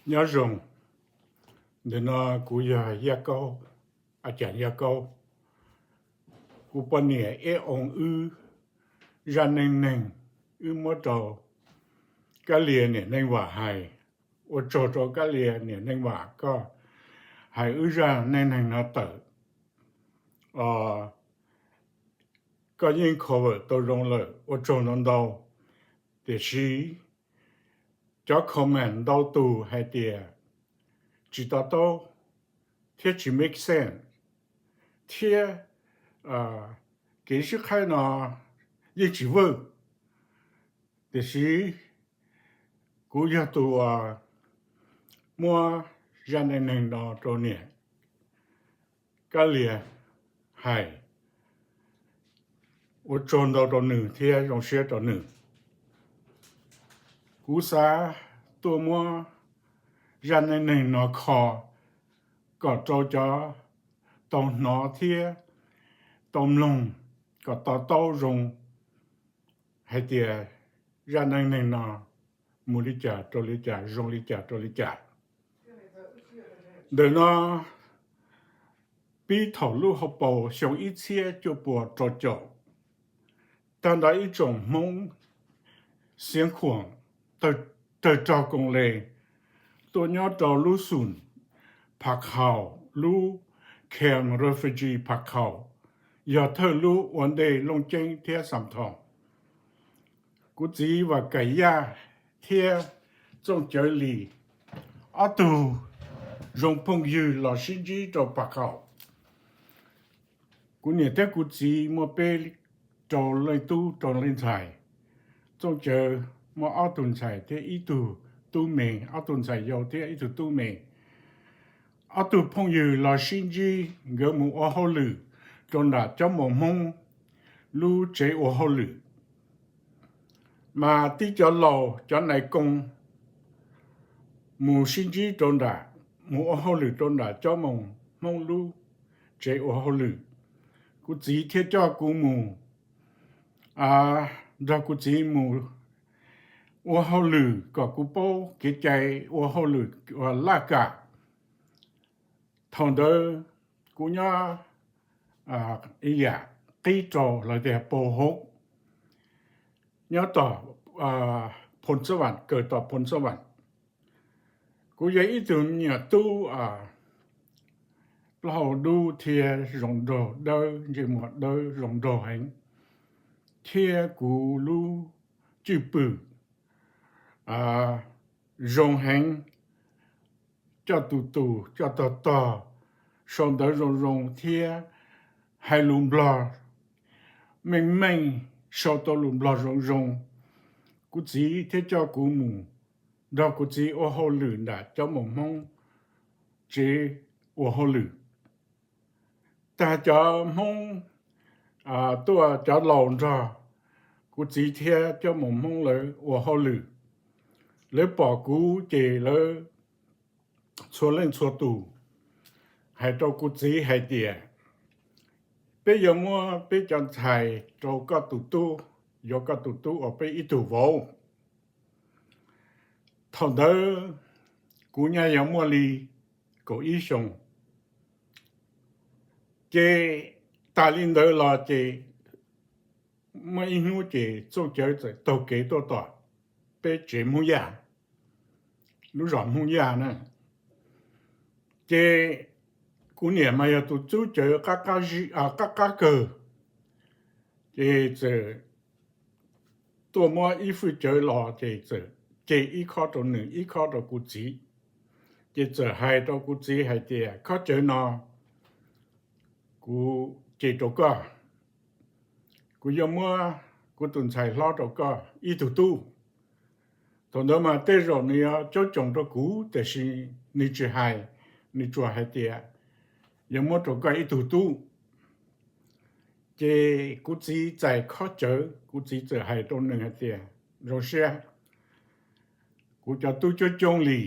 Nyob zoo, ntawm no kuv yog Yaj Kaub, a cas Yaj Kaub. Kuv poj niam ib oo wb zaj neej neeg, wb muab rau Kab Lia niam neej Vam hais. Ua tsaug rau Kab Lia niam neej Vam koj hais wb zaj neej neeg no tawm, koj yeej cover tau zoo lawm, ua tsaug ntau ntau. Tiam sis cov comment ntau tus hais tias tsis to taub thiab tsis make sense, thiab kev sib qhaib no yeej tsis vwj. Tiam sis kuv yog tus uas muab zaj neej neeg no rau niam Kab Lia hais. Ua tsaug ntau rau nws thiab zoo siab rau nws. Kuv xav tuaj muab zaj neej neeg no kho kom rau cov tau hnov thiab tau mloog kom to taub zoo hais tias zaj neej neeg no mus li cas rau li cas, zoo li cas rau li cas. Ntawm no pib thaum lub hauv paus xyoo ib txhiab cuaj puas rau caum, tag nrho ib tsoom Hmoob Xiav Khuam tawg rog Koos Les tuaj nyob rau lub xum Pha Khaum, lub camp refugee Pha Khaum, yog thawj lub ua ntej Looj Ceeb thiab Xam Thoos. Kuv txiv Vam Kaim Yaj thiab Txooj Cawv Lis ob tug zoo phooj ywg los sib ntsib rau Pha Khaum. Kuv niam thiab kuv txiv muaj peb rau leej tub rau leej ntxhais. Txooj Cawv muaj ob tug ntxhais thiab ib tug tub me, ob tug ntxhais yau thiab ib tug tub me. Ob tug phooj ywg los sib ntsib, nkawd mus ua hauj lwm rau nram Cob Moos Hmoob lub tsev ua hauj lwm. Mas tib cov laus cov nais koo mus sib ntsib rau nram, mus ua hauj lwm rau nram Cob Moos Hmoob lub tsev ua hauj lwm. Kuv txiv thiaj coj kuv mus, nrog kuv txiv mus ua hauj lwm kom kuv paub kev cai ua hauj lwm laj kam. Thaum ntawd kuv nyob ib yam qib rau lawv tias paus hauv, nyob tom Phoo Xab Vam, kawm tom Phoo Xab Vam. Kuv yog ib tug me nyuam tub plaub hau dub thiab zoo nraug, dawb, ntsej muag dawb zoo nraug heev, thiab kuv lub cwj pwm zoo heev, coj tus tus coj tog tog, sau ntawv zoo zoo thiab hais lus Nplog meej meej, sau tau lus Nplog zoo zoo. Kuv txiv thiaj coj kuv mus nrog kuv txiv ua hauj lwm nram Cob Moos Hmoob tsev ua hauj lwm. Tag cov Hmoob tuaj, cov laus nrog kuv txiv thiab Cob Moos Hmoob lawv ua hauj lwm, lawv pom kuv ces lawv txhua leej txhua tus hais rau kuv txiv hais tias, peb yuav muab peb cov ntxhais rau koj tus tub, yuav koj tus tub ua peb ib tug vauv. Thaum ntawd kuv nyaj yuav muaj li kaum ib xyoos. Ces tas li ntawd los ces muaj ib hnub ces Txooj Cawv txawm taug kev tuaj tom peb tsev Hmoob Yaj, lub zos Hmoob Yaj na. Ces kuv niam mas yog tus tub cawv qab qab kawg, ces txawm tuaj muab ib fwj cawv los ces txawm ce ib khob rau nws ib khob rau kuv txiv. Ces txawm hais rau kuv txiv hais tias, khob cawv no kuv ce rau koj, kuv yuav muab kuv tus ntxhais hlob rau koj ib tug tub. Thaum ntawd mas tej zaum nws yuav cob coos rau kuv, tiam sis nws tsis hais, nws tsuas hais tias yuav muab rau koj ib tug tub. Ces kuv txiv txais khob cawv, kuv txiv txawm hais rau nws hais tias, zoo siab, kuv cov tub coob coob li,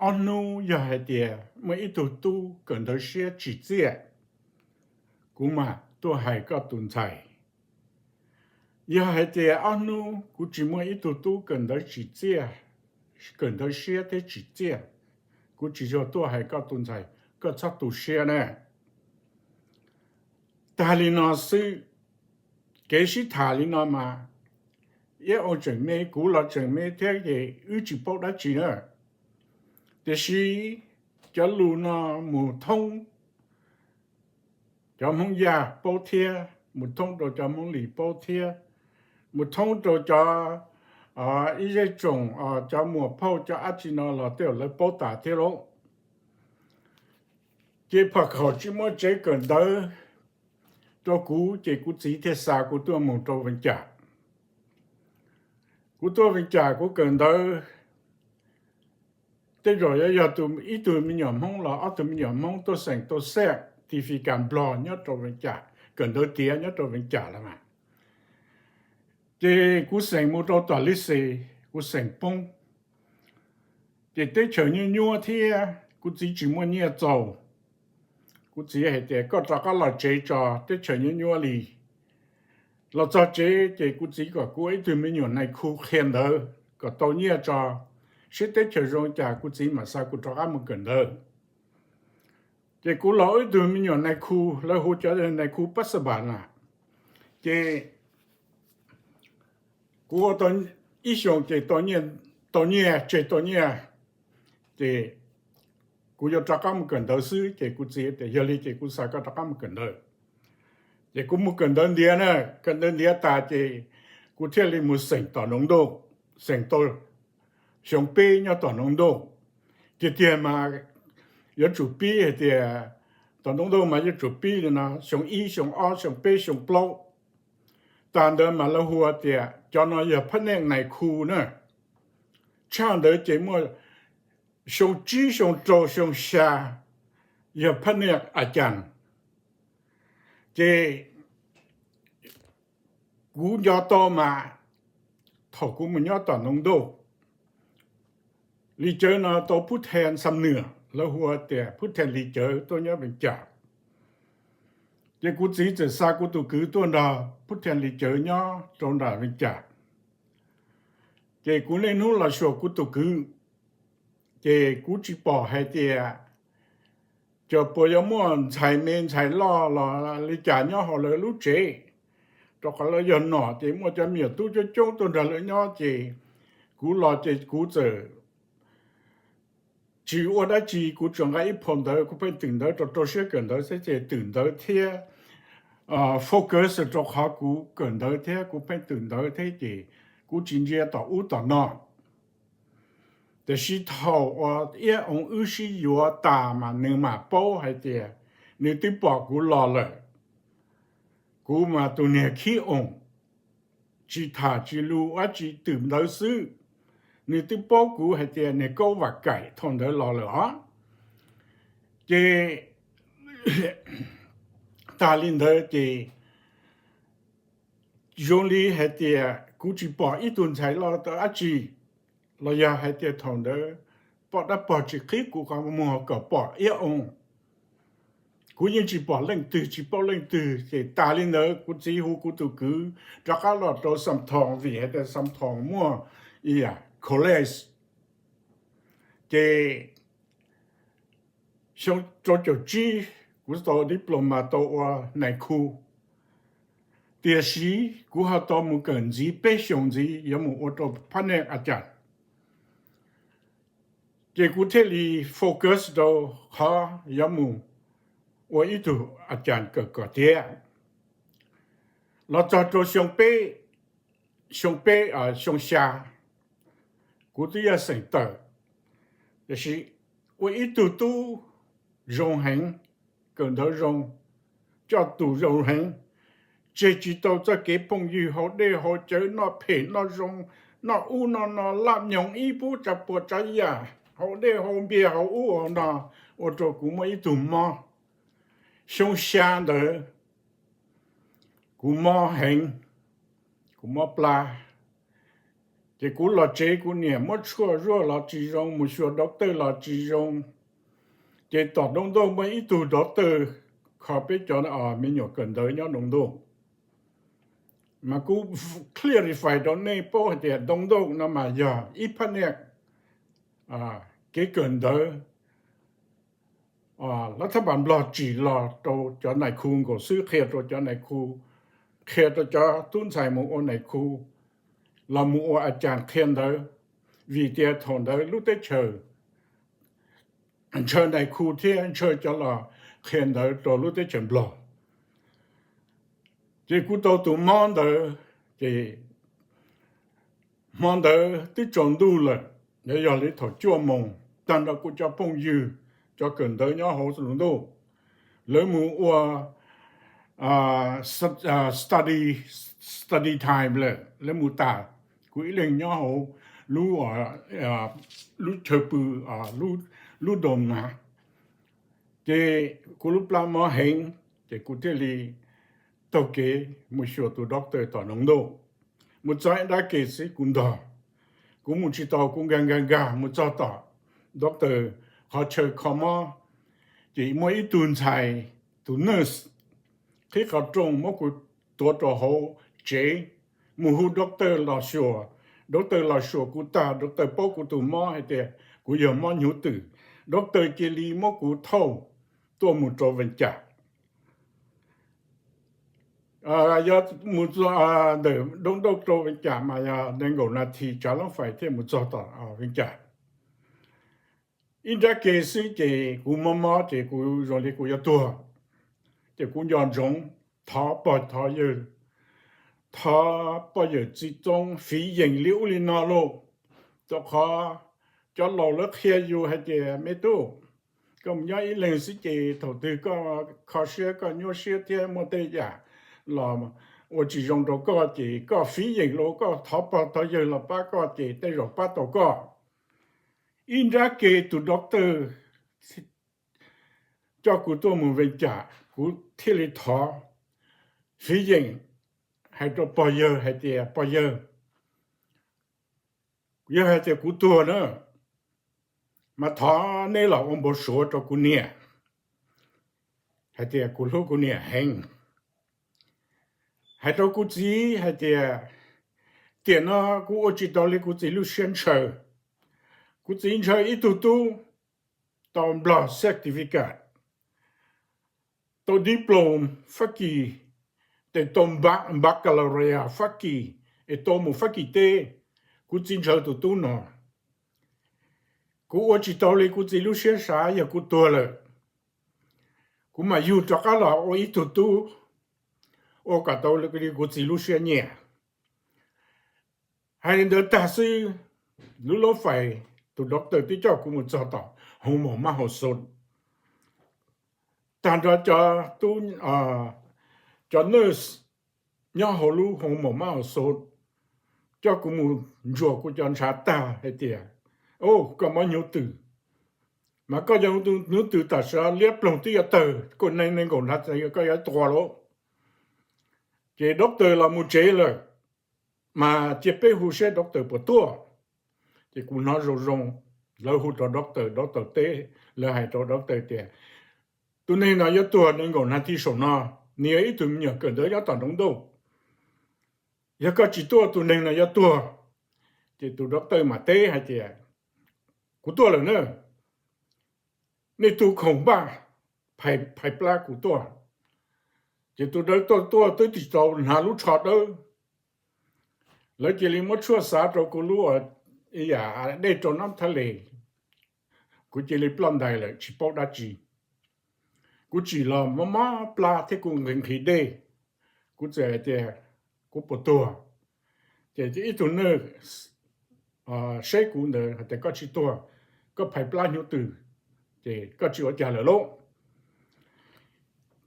ob hnub yog hais tias muaj ib tug tub kawm ntawv siab tsim txiaj, kuv mam tuaj hais koj tus ntxhais. Yog hais tias ob hnub kuv tsis muaj ib tug tub kawm ntawv tsim txiaj, kawm ntawv siab thiab tsim txiaj. Kuv tsis yog tuaj hais koj tus ntxhais, koj txhob tu siab na. Tag li no xwb, kev sib tham li no mas, Iab Oos tseem me, kuv los tseem me thiab ces wb tsis paub dab tsi na. Tiam sis cov lus no mus thoob cov Hmoob Yaj paub thiab, mus thoob rau cov Hmoob Lis paub thiab, mus thoob rau cov ib zej tsoom, cov muam phauj cov dab tsi no los tej zaum lawv paub tas thiab lauj. Ces pham khaum tsis muaj tsev kawm ntawv rau kuv ces kuv txiv thiaj xa kuv tuaj mus rau Vees Cas. Kuv tuaj Vees Cas kuv kawm ntawv, tej zaum yuav yog ib tug me nyuam Hmoob los ob tug me nyuam Hmoob tuaj xeem tau certificate Nplog nyob rau Vees Cas, kawm ntawv tiav nyob rau Vees Cas lawm mas. Ces kuv xeem mus rau tom Lis Xes, kuv xeem poob. Ces teb chaws nyuaj nyuaj thiab kuv txiv tsis muaj nyiaj txaus. Kuv txiv hais tias koj rov qab los tsev tso, teb chaws nyuaj nyuaj li. Los txog tsev ces kuv txiv kom kuv ua ib tug me nyuam nais khu qhia ntawv kom tau nyiaj tso, seb teb chaws zoo cas kuv txiv mam xa kuv rov qab mus kawm ntawv. Ces kuv los ua ib tug me nyuam nais khu, lawv hu cov nais khu pab xa npas na. Ces kuv ua tau ib xyoos ces tau nyiaj, tseg tau nyiaj, ces kuv yuav rov qab mus kawm ntawv xwb. Ces kuv txiv tias yog li ces kuv xa koj rov qab mus kawm ntawv. Ces kuv mus kawm ntawv ntiav na, kawm ntawv ntiav tas ces kuv thiaj li mus xeem tom Noob Ntoj, xeem tau xyoo peb nyob tom Noob Ntoj. Tiag tiag mas yuav tsum pib hais tias tom Noob Ntoj mas yuav tsum pib li no, xyoo ib, xyoo ob, xyoo peb, xyoo plaub. Tas ntawd mas lawv hu tias cov no yog phab neej nais khu na. Tshaj ntawd ces muaj xyoo tsib, xyoo rau, xyoo xya yog phab neej a cas. Ces kuv nco tau mas thaum kuv mus nyob tom Noob Ntoj, Lis Cawv no tau phub then xam nwm, lawv hu tias phub then Lis Cawv tuaj nyob Vees Cas. Ces kuv txiv txawm xa kuv tus kwv tuaj nrog phub then Lis Cawv nyob rau nram Vees Cas. Ces kuv niaj hnub los xyuas kuv tus kwv, ces kuv tsis pom hais tias cov puas yuav muaj ntxhais me ntxhais loj los li cas nyob hauv lawv lub tsev, rau qhov lawv yog nom ces muaj cov me nyuam tub coob coob tuaj nrog lawv nyob. Ces kuv los ces kuv txawm tsis ua dab tsi, kuv tsuas nqa ib phau ntawv, kuv pheej twm ntawv rau rau siab kawm ntawv xwb, ces twm ntawv thiab focus rau qhov kuv kawm ntawv thiab kuv pheej twm ntawv thiab ces kuv tsis ntsia tom ub tom no. Tiam sis thaum uas Iab Oos wb sib yuav tas mas nws mam paub hais tias nws twb pom kuv los lawm. Kuv mas tus niag khib oos, tsis tham tsis lus, ua tsis twm ntawv xwb. Nws twb paub kuv hais tias niag Kaub Vam Kaim thaum ntawd los lawm os. Ces tas li ntawd ces zoo li hais tias kuv tsis pom ib tug ntxhais los dab tsi, los yog hais tias thaum ntawd poj dab pog tsis qhib kuv qhov muag kom pom Iab Oos. Kuv yeej tsis pom leej twg, tsis paub leej twg. Ces tas li ntawd kuv txiv hu kuv tus kwv rov qab los rau Xam Thoos, vim hais tias Xam Thoos muaj college. Ces xyoo rau caum tsib kuv tau diploma tau ua nais khu. Tiam sis kuv ho tau mus kawm ntxiv peb xyoos ntxiv yuav mus ua rau phab neej a cas. Ces kuv thiaj li focus rau qhov yuav mus ua ib tug a cas kawm kom tiav. Los txog rau xyoo peb, xyoo peb, xyoo xya, kuv twb yog xeem tawm, tiam sis ua ib tug tub zoo heev, kawm ntawv zoo, coj tus zoo heev, tseg tsis tau txoj kev phooj ywg, haus dej haus cawv, noj phem noj zoo, noj ub noj no, laj nyoos ib pub tsav puas tsav yam, haus dej haus npias haus ub haus no, ua rau kuv muaj ib tug mob. Xyoo xya ntawd kuv mob heev, kuv mob plab. Ces kuv los tsev kuv niam muab tshuaj zuaj los tsis zoo, mus xyuas doctor los tsis zoo. Ces tom Noob Ntoj muaj ib tug doctor kho peb cov me nyuam kawm ntawv nyob Noob Ntoj. Mas kuv clarify rau nej paub hais tias Noob Ntoj no mas yog ib phab niaj kev kawm ntawv, lawv thab npas Nplog tsim los rau cov nais khu nkaus xwb, qhia rau cov nais khu, qhia rau cov tub ntxhais mus ua nais khu, los mus ua a cas qhia ntawv, vim tias thaum ntawd lub teb chaws ntshaw nais khu thiab ntshaw cov los qhia ntawv rau lub teb chaws Nplog. Ces kuv tau tus mob ntawd, ces hmo ntawd twb tsaus ntuj lawm, yog li thaum cuaj moos, tag nrho kuv cov phooj ywg, cov kawm ntawv nyob hauv lus ntuj, lawv mus ua study, study time lawm, lawv mus tas, kuv ib leeg nyob hauv lub, lub chaw pw, lub dorm na. Ces kuv lub plab mob heev, ces kuv thiaj li taug kev mus xyuas tus doctor tom Noov Ntuj. Mus txog ib nrab ke xwb kuv ntog, kuv mus tsis tau, kuv nkag nkag nkag mus txog tom doctor qhov chaw kho mob, ces muaj ib tug ntxhais, tus nurse, qhib qhov rooj muab kuv tuav rau hauv tsev, mus hu doctor los xyuas. Doctor los xyuas kuv tag, doctor paub kuv tus mob hais tias kuv yog mob hnyuv twm. Doctor cia li muab kuv thauj tuaj mus rau Vees Cas. Yog mus ntawm Doo Dauj rau Vees Cas mas yog nees nkaum nas this tsav loob fais thiaj mus txog tom Vees Cas. Ib nrab ke xwb ces kuv mob mob ces kuv zoo li kuv yuav tuag. Ces kuv nco ntsoov thov pog thov yawg, thov pog yawm txiv txoob fiv yeem li ub li no lauj, rau qhov cov laus lawv qhia yus hais tias me tub, koj mus nyob ib leeg xwb ces thaum twg koj kho siab koj nyuaj siab thiab muaj tej yam los ua tsis zoo rau koj ces koj fiv yeem los koj thov pog thov yawg los pab koj ces tej zaum pab tau koj. Ib nrab ke tus doctor coj kuv tuaj mus Vees Cas, kuv thiaj li thov fiv yeem hais rau pog yawg hais tias pog yawg, yog hais tias kuv tuag na, mas thov neb los ua npau suav rau kuv niam hais tias kuv hlub kuv niam heev. Hais rau kuv txiv hais tias tiam no kuv ua tsis tau li kuv txiv lub siab ntshaw. Kuv txiv ntshaw ib tug tub tau Nplog certificate, tau diploma Fab Kis, tes tau baccalaureate Fab Kis, es tau mus Fab Kis teb. Kuv txiv ntshaw tus tub no, kuv ua tsis tau li kuv txiv lub siab xav, yog kuv tuag lawm, kuv mam yug rov qab los ua ib tug tub, ua kom tau li kuv txiv lub siab nyiam. Hais li ntawd tag xwb, lub loob fais tus doctor twb coj kuv mus txog tom hoo maum mab hauv xoo. Tag nrho cov tub, cov nurse nyob hauv lub hoo maum mab hauv xoo coj kuv mus ntsuas kuv cov ntshav tag hais tias, o, koj mob hnyuv twm, mas koj cov hnyuv twm tam sim no liab ploog twb yuav tawg, kuj nees nees nkaum nrad koj yuav tuag lauj. Ces doctor los mus tsev lawm, mas cia peb hu seb doctor puas tuaj. Ces kuv hnov zoo zoo, lawv hu rau doctor, doctor teb, lawv hais rau doctor tias tus neeg no yuav tuag nees nkaum nas this saum no, nws yog ib tug me nyuam kawm ntawv nyob tom nroog ntuj. Yog koj tsis tuaj tus neeg no yuav tuag. Ces tus doctor mam teb hais tias, kuv tuaj lawm na, nej tu khoom npaj, phais plab kuv tuaj. Ces tus doctor tuaj twb tsis tau hnav lub tsho dawb, lawv cia li muab tshuaj xav rau kuv lub, yam dej rau nab thaj les, kuv cia li ploj ntais lawm tsis paub dab tsi. Kuv tsim los mob mob plab thiab kuv nqhis nqhis dej, kuv txawm hais tias kuv puas tuag. Ces ib tug nurse saib kuv ntawd hais tias koj tsis tuag, koj phais plab hnyuv twm, ces koj tsis ua cas lawm lauj.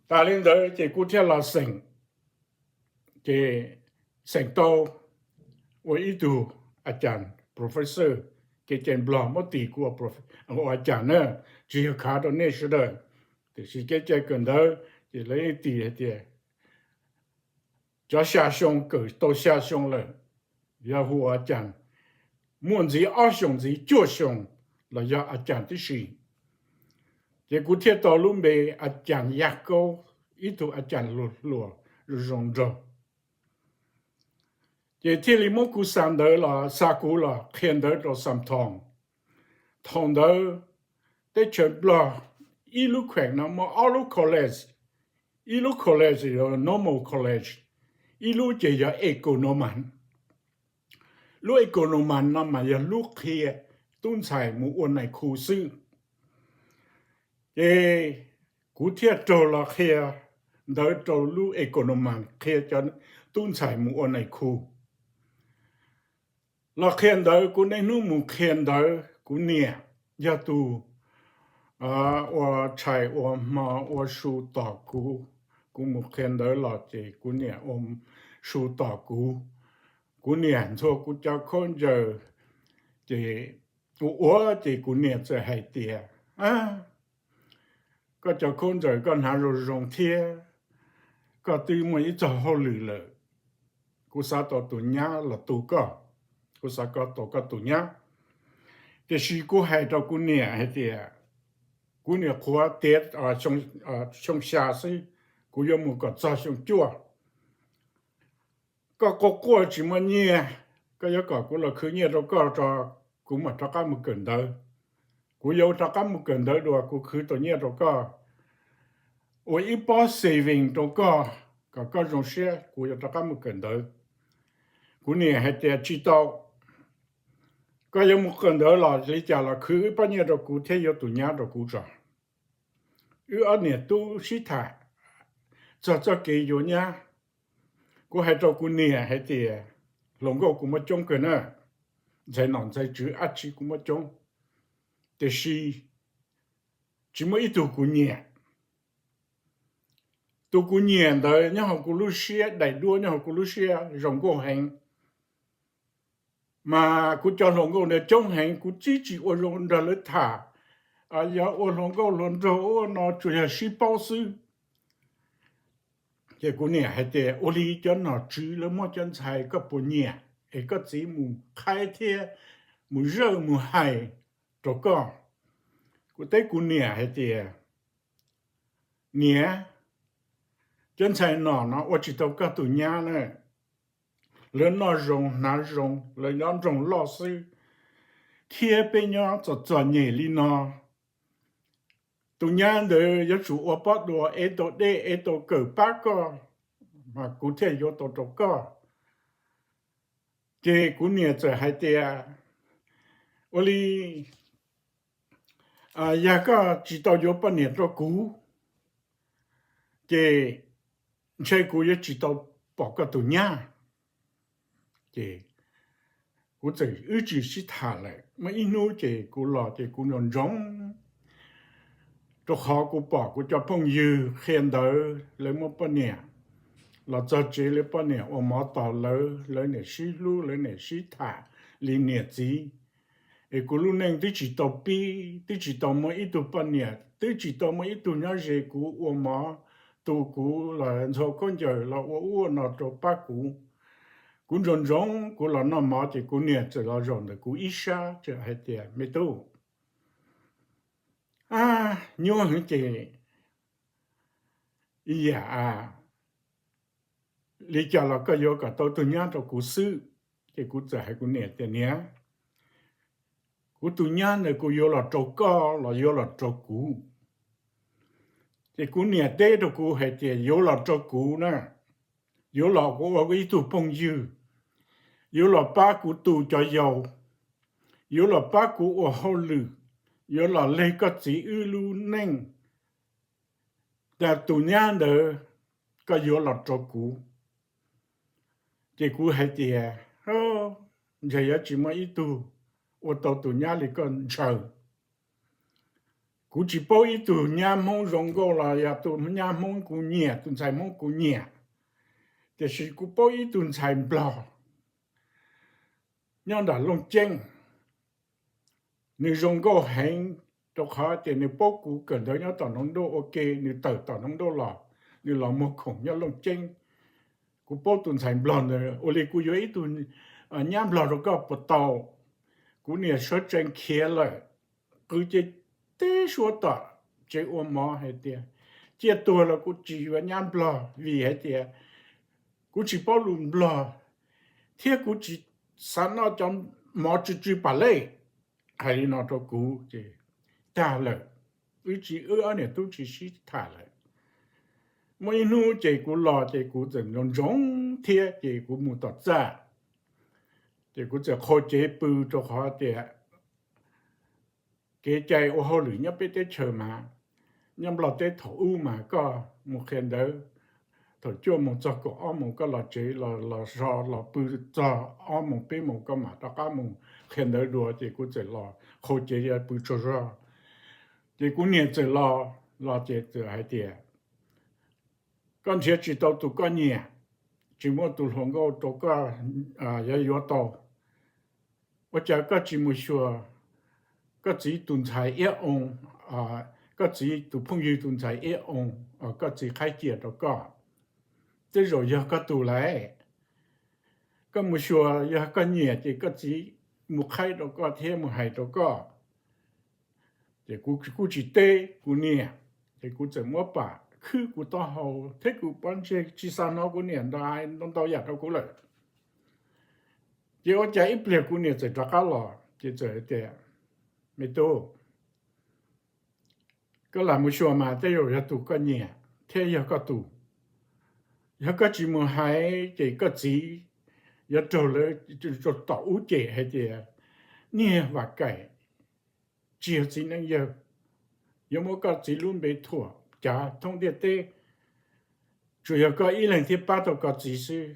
Tas li ntawd ces kuv thiaj los xeem, ces xeem tau ua ib tug a cas professor, kev cai Nplog muab tis kuv ua a cas na, tsis yog khav rau nej sawv daws, tiam sis kev cai kawm ntawv ces lawv yeej tis hais tias cov xya xyoo kawm tau xya xyoo lawm, yog hu ua a cas, muaj ntxiv ob xyoos ntxiv cuaj xyoos los yog a cas tib si. Ces kuv thiaj tau lub npe a cas Yaj Kaub, ib tug a cas hluas hluas zoo zoo nraug. Ces thiaj li muab kuv xa ntawv los, xa kuv los qhia ntawv rau Xam Thoos. Thaum ntawd teb chaws Nplog ib lub kheem no muaj ob lub college, ib lub college yog normal college, ib lub ces yog economan. Lub economan no mas yog lub qhia tub ntxhais mus ua nais khu xwb. Ces kuv thiaj raug los qhia ntawv rau lub economan qhia cov tub ntxhais mus ua nais khu. Los qhia ntawv, kuv niaj hnub mus qhia ntawv, kuv niam yog tus ua tshais ua hmo ua su tos kuv. Kuv mus qhia ntawv los ces kuv niam ua su tos kuv. Kuv niam ntxhua kuv cov khaub ncaws, ces ua ua ces kuv niam txawm hais tias, koj cov khaub ncaws koj hnav zoo zoo thiab, koj twb muaj ib txoj hauj lwm lawm, kuv xav tau tus nyab los tu koj, kuv xav tau koj tus nyab. Tiam sis kuv hais rau kuv niam hais tias, kuv niam qhuav tiav xyoo xya xwb, kuv yuav mus kom txog xyoo cuaj. Koj quaj quaj tsis muaj nyiaj, koj yuav kom kuv los khwv nyiaj rau koj tso, kuv mam rov qab mus kawm ntawv. Kuv yuav rov qab mus kawm ntawv dua, kuv khwv tau nyiaj rau koj ua ib pob saving rau koj, kom koj zoo siab, kuv yuav rov qab mus kawm ntawv. Kuv niam hais tias, tsis tau, koj yuav mus kawm ntawv los li cas los khwv ib pob nyiaj rau kuv thiab yuav tus nyab rau kuv tso. Wb ob niam tub sib tham txog txoj kev yuav nyab. Kuv hais rau kuv niam hais tias, hluas nkauj kuv muaj coob kawg na, ntxhais nom ntxhais tswv dab tsi kuv muaj coob, tiam sis tsis muaj ib tug kuv nyiam. Tus kuv nyiam ntawd nyob hauv kuv lub siab, daim duab nyob hauv kuv lub siab zoo nkauj heev. Mas kuv cov hluas nkauj ntawd coob heev, kuv twb tsis ua zoo nrog lawv tham. Yog ua hluas nkauj hluas nraug ua no tsuas yog sib paub xwb. Ces kuv niam hais tias, ua li cov nom tswv lawv muaj cov ntxhais koj puas nyiam, es koj txiv mus qhaib thiab mus zawj mus hais rau koj. Kuv teb kuv niam hais tias, niam, cov ntxhais nom no ua tsis tau koj tus nyab na. Lawv noj zoo hnav zoo, lawv nyob nroog loj xwb, thiab peb nyob txom txom nyem li no. Tus nyab ntawd yuav tsum ua pob dua ev tau dej ev tau kawm pab koj, mas kuv thiaj yuav tau rau koj. Ces kuv niam txawm hais tias, ua li, yog koj tsis tau yuav poj niam rau kuv, ces ntshe kuv yuav tsis tau pom koj tus nyab. Ces kuv txawm wb tsis sib tham lawm. Muaj ib hnub ces kuv los ces kuv nco ntsoov, rau qhov kuv pom kuv cov phooj ywg qhia ntawv lawv muaj poj niam, los txog tsev lawv poj niam ua mov tos lawv, lawv niam sib hlub, lawv niam sib tham li niam txiv. Es kuv lub neej twb tsis tau pib, twb tsis tau muaj ib tug poj niam, twb tsis tau muaj ib tug nyob ze kuv ua mov, tu kuv los ntxhua khaub ncaws los ua ub ua no rau pab kuv. Kuv nco ntsoov kuv los noj mov ces kuv niam txawm los zaum ntawm kuv ib sab txawm hais tias, me tub, nyuaj heev ces ib yam li cas los koj yuav kom tau tug nyab rau kuv xwb. Ces kuv txawm hais kuv niam tias, niam, kuv tus nyab ntawd kuv yuav los rau koj los yuav los rau kuv? Ces kuv niam teb rau kuv hais tias, yuav los rau kuv na, yuav los ua ib tug phooj ywg, yuav los pab kuv tu cov yau, yuav los pab kuv ua hauj lwm, yuav los leg koj txiv wb lub neej. Tus nyab ntawd koj yuav los rau kuv. Ces kuv hais tias, ntshe yuav tsis muaj ib tug ua tau tus nyab li koj ntshaw. Kuv tsis paub ib tug nyab Hmoob zoo nkauj los yog tus nyab Hmoob kuv nyiam, tus ntxhais Hmoob kuv nyiam, tiam sis kuv paub ib tug ntxhais Nplog nyob nram Looj Ceeb. Nws zoo nkauj heev, rau qhov tias nws paub kuv kawm ntawv nyob tom Noov Nruab ua ke, nws tawm tom Noov Nruab los, nws los muag khoom nyob Looj Ceeb. Kuv paub tus ntxhais Nplog ntawd, ua li kuv yuav ib tug nyab Nplog rau koj puas tau? Kuv niam sawv tsees khiav lawm, qw ce teb suab tom tsev ua mov hais tias, ciaj tuag los kuv tsis yuav nyab Nplog, vim hais tias kuv tsis paub lus Nplog, thiab kuv tsis xav noj cov mov tsw tsw pam lej. hais li no rau kuv ces tag lawm, wb tsis, wb ob niam tub tsis sib tham lawm. Muaj ib hnub ces kuv los ces kuv txawm ntsoov thiab ces kuv mus tom txaj, ces kuv txawm qhau cev pw rau qhov tias kev cai ua hauj lwm nyob peb teb chaws mas, nyob Nplog teb thaum ub mas koj mus qhia ntawv thaum cuaj moos txog kaum ob moos, koj los tsev los los so los pw txog ob moos peb moos koj mam rov qab mus qhia ntawv dua, ces kuv txawm los qhau cev pw tsaug zog. Ces kuv niam txawm los, los ces txawm hais tias, koj nrhiav tsis tau tus koj nyiam, tsis muaj tus hluas nkauj rau koj yuav yuav tau. Ua cas koj tsis mus xyuas koj txiv tus ntxhais Iab Oo, koj txiv tus phooj ywg tus ntxhais Iab Oo, koj txiv qhaib cia rau koj, tej zaum yog koj tus lawm. Koj mus xyuas, yog koj nyiam ces koj txiv mus qhaib rau koj thiab mus hais rau koj. Ces kuv kuj tsis teb kuv niam, ces kuv txawm muab pam khwb kuv taub hau thiab kuv pob ntseg tsis xav hnov kuv niam ntau yam rau kuv lawm. Ces ua cas ib pliag kuv niam txawm rov qab los ces txawm tias, me tub, koj lam mus xyuas mas tej zaum yog tus koj nyiam thiab yog koj tus. Yog koj tsis mus hais ces koj txiv yuav raug lawv tom ub cem hais tias, niag Vam Kaim tsis yog txiv neej yawg, yuav muab koj txiv lub npe thuam cav thoob ntiaj teb, tsuas yog koj ib leeg thiaj pab tau koj txiv xwb.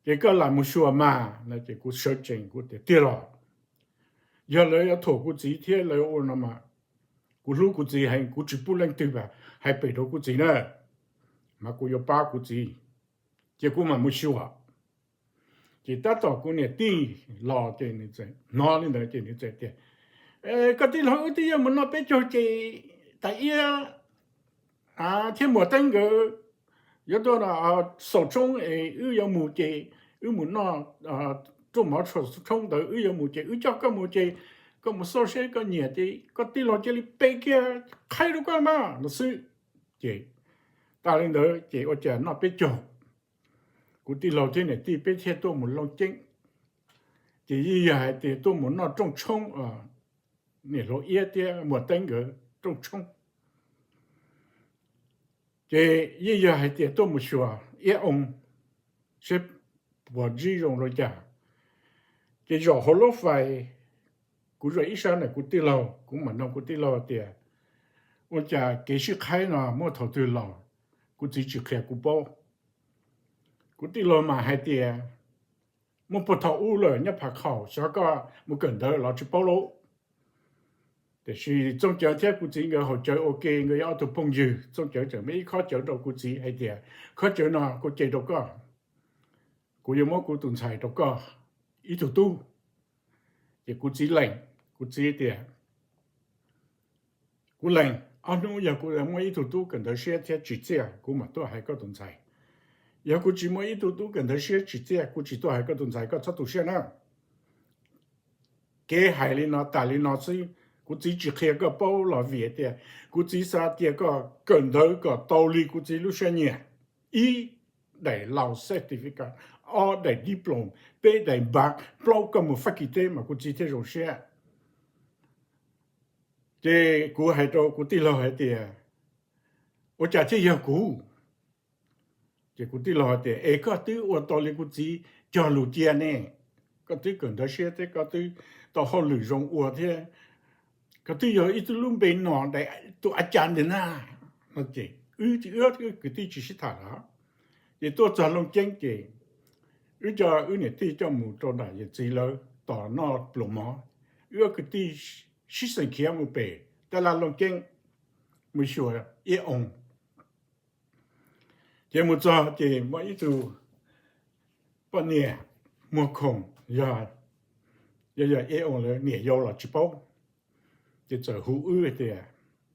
Ces koj lam mus xyuas mas no. Ces kuv sawv tsees kuv tias, tiag los? Yog lawv yuav thuam kuv txiv thiab lawv ua no mas, kuv hlub kuv txiv heev, kuv tsis pub leej twg hais pem rau kuv txiv na, mas kuv yuav pab kuv txiv, ces kuv mam mus xyuas. Ces tab tom kuv niam tij los ces nws txawm hnov li ntawd ces nws txawm tias, koj tij laug, wb twb yuav mus noj peb caug ces Tais Iab thiab Muas Teeb nkawd yuav tuaj xaus tshoob es wb yuav mus ces wb mus noj rooj mov xaus tshoob ntawd, wb yuav mus ces wb coj koj mus ces koj mus xauj seb koj nyiam ces koj tij laug cia li pe kiag qhaib rau koj mas no xwb. Ces tas li ntawd ces ua cas noj peb caug, kuv tij laug thiab niam tij peb thiaj tuaj mus Looj Ceeb. Ces yeej yog hais tias tuaj mus noj rooj tshoob, niam hluas Iab thiab Muas Teeb nkawd rooj tshoob. Ces yeej yog hais tias tuaj mus xyuas Iab Oo seb puas ntsib zoo li cas. Ces zaum hauv lub fais, kuv zaum ib sab ntawm kuv tij laug, kuv mam nug kuv tij laug tias, ua cas kev sib qhaib no muaj thaum twg los? Kuv txiv tsis qhia kuv paub. Kuv tij laug mas hais tias, muaj puag thaum ub lawm nyob Phav Khaum, xyov koj mus kawm ntawv los tsis paub lauj. Tiam sis Txooj Cawv thiab kuv txiv nkawd haus cawv ua ke, nkawd yog ob tug phooj ywg. Txooj Cawv tseem muab ib khob cawv rau kuv txiv hais tias, khob cawv no kuv cia rau koj, kuv yuav muab kuv tus ntxhais rau koj ib tug tub. Ces kuv txiv lees, kuv txiv tias, kuv lees, ob hnub yog kuv muaj ib tug tub kawm ntawv siab thiab tsim txiaj kuv mam tuaj hais koj tus ntxhais. Yog kuv tsis muaj ib tug tub kawm ntawv siab tsim txiaj kuv tsis tuaj hais koj tus ntxhais, koj txhob tu siab na. Kev hais li no tas li no xwb, kuv txiv tsis qhia koj paub los vim tias kuv txiv xav tias koj kawm ntawv kom tau li kuv txiv lub siab nyiam. Ib daim lau certificate, ob daim diploma, peb daim npav, plaub koj mus fab kis teb mas kuv txiv thiaj zoo siab. Ces kuv hais rau kuv tij laug hais tias, ua cas thiaj yog kuv? Ces kuv tij laug hais tias, es koj twb ua tau li kuv txiv cog lus cia ne, koj twb kawm ntawv siab thiab koj twb tau hauj lwm zoo ua thiab, koj twb yog ib tug lub npe no daim tus a cas ntawm na. Ces wb kwv tij tsis sib tham lawm. Ces tuaj txog Looj Ceeb ces wb coj wb niam tij coj mus rau nram yawm txiv lawv tos noj pluas mov. Wb kwv tij sib xeem khiav mus pem tab laj Looj Ceeb mus xyuas Iab Oo. Ces mus txog ces muaj ib tug poj niam muag khoom, yog, yog Iab Oo lawv niam yau los tsis paub. Ces txawm hu wb tias,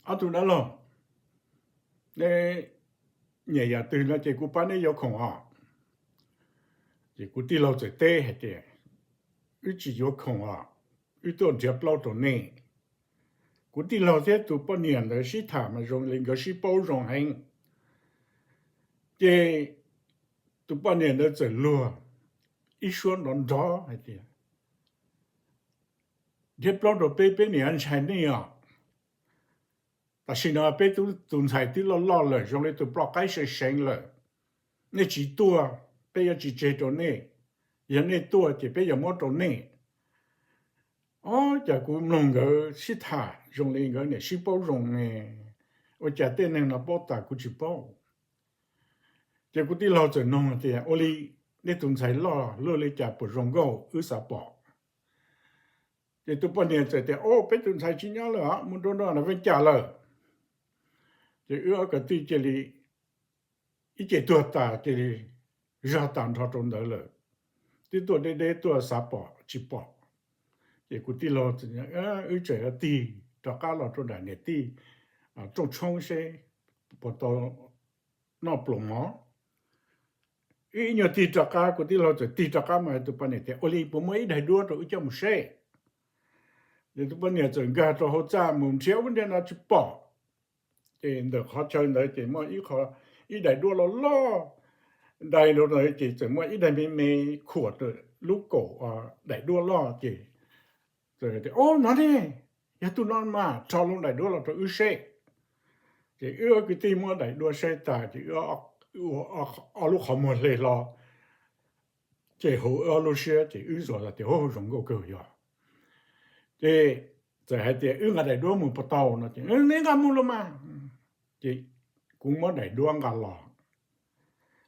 ob tug dab laug, nyiam yam twg no ces kuv pab neb yuav khoom os. Ces kuv tij laug txawm teb hais tias, wb tsis yuav khoom os, wb tuaj nrhiav plaub rau nej. Kuv tij laug thiab tus poj niam ntawd sib tham mas zoo li nkawd sib paub zoo heev. Ces tus poj niam ntawd txawm luag ib suab nrov nrov hais tias, thiab plaub rau peb, peb niam ntshai nej os. Tam sim no peb tus ntxhais twb loj loj lawm, zoo li tus ploj qaib seev seev lawm. Nej tsis tuaj, peb yuav tsis tseg rau nej. Yog nej tuaj ces peb yuav muab rau nej. Ob, cas kuv mloog nkawd sib tham zoo li nkawd niam sib paub zoo ne, ua cas tej neeg no paub tas kuv tsis paub. Ces kuv tij laug txawm nug tias, ua li, nej tus ntxhais loj luaj li cas, puas zoo nkauj wb xav pom? Ces tus poj niam txawm tias, o, peb tus ntxhais tsis nyob lawm os, mus rau nram Veej Cas lawm. Ces wb ob kwv tij cia li ib ce tuag tas cia li zog tas nrho rau ntawd lawm. Twb tuaj deb deb tuaj xav pom tsis pom. Ces kuv tij laug, wb tseem tig rov qab los rau nram niam tij rooj tshoob seb puas tau noj pluas mov. Wb ib nyuag tig rov qab, kuv tij laug txawm tig rov qab mus, tus poj niam tias, ua li puas muaj ib daim duab rau wb coj mus seb? Ces tus poj niam txawm nkag rau hauv txaj mus nrhiav ub nrhiav no tsis pom. Ces ntawm qhov chaw ntawd ces muaj ib qho, ib daim duab loj loj dai rau ntawd, ces txawm muaj ib daim me me khuam lub kaum daim duab loj. Ces, o, no ne, yog tus no mas rho lub daim duab los rau wb seb. Ces wb ob kwv tij muab daim duab saib tas ces wb ua ob lub qhov muag hle hlo, ces hu wb ob lub siab ces wb xav tias, o, zoo nkauj kawg yog. Ces txawm hais tias, wb nqa daim duab mus puas tau no? Ces, neb nqa mus los mas. Ces kuv muab daim duab nqa los,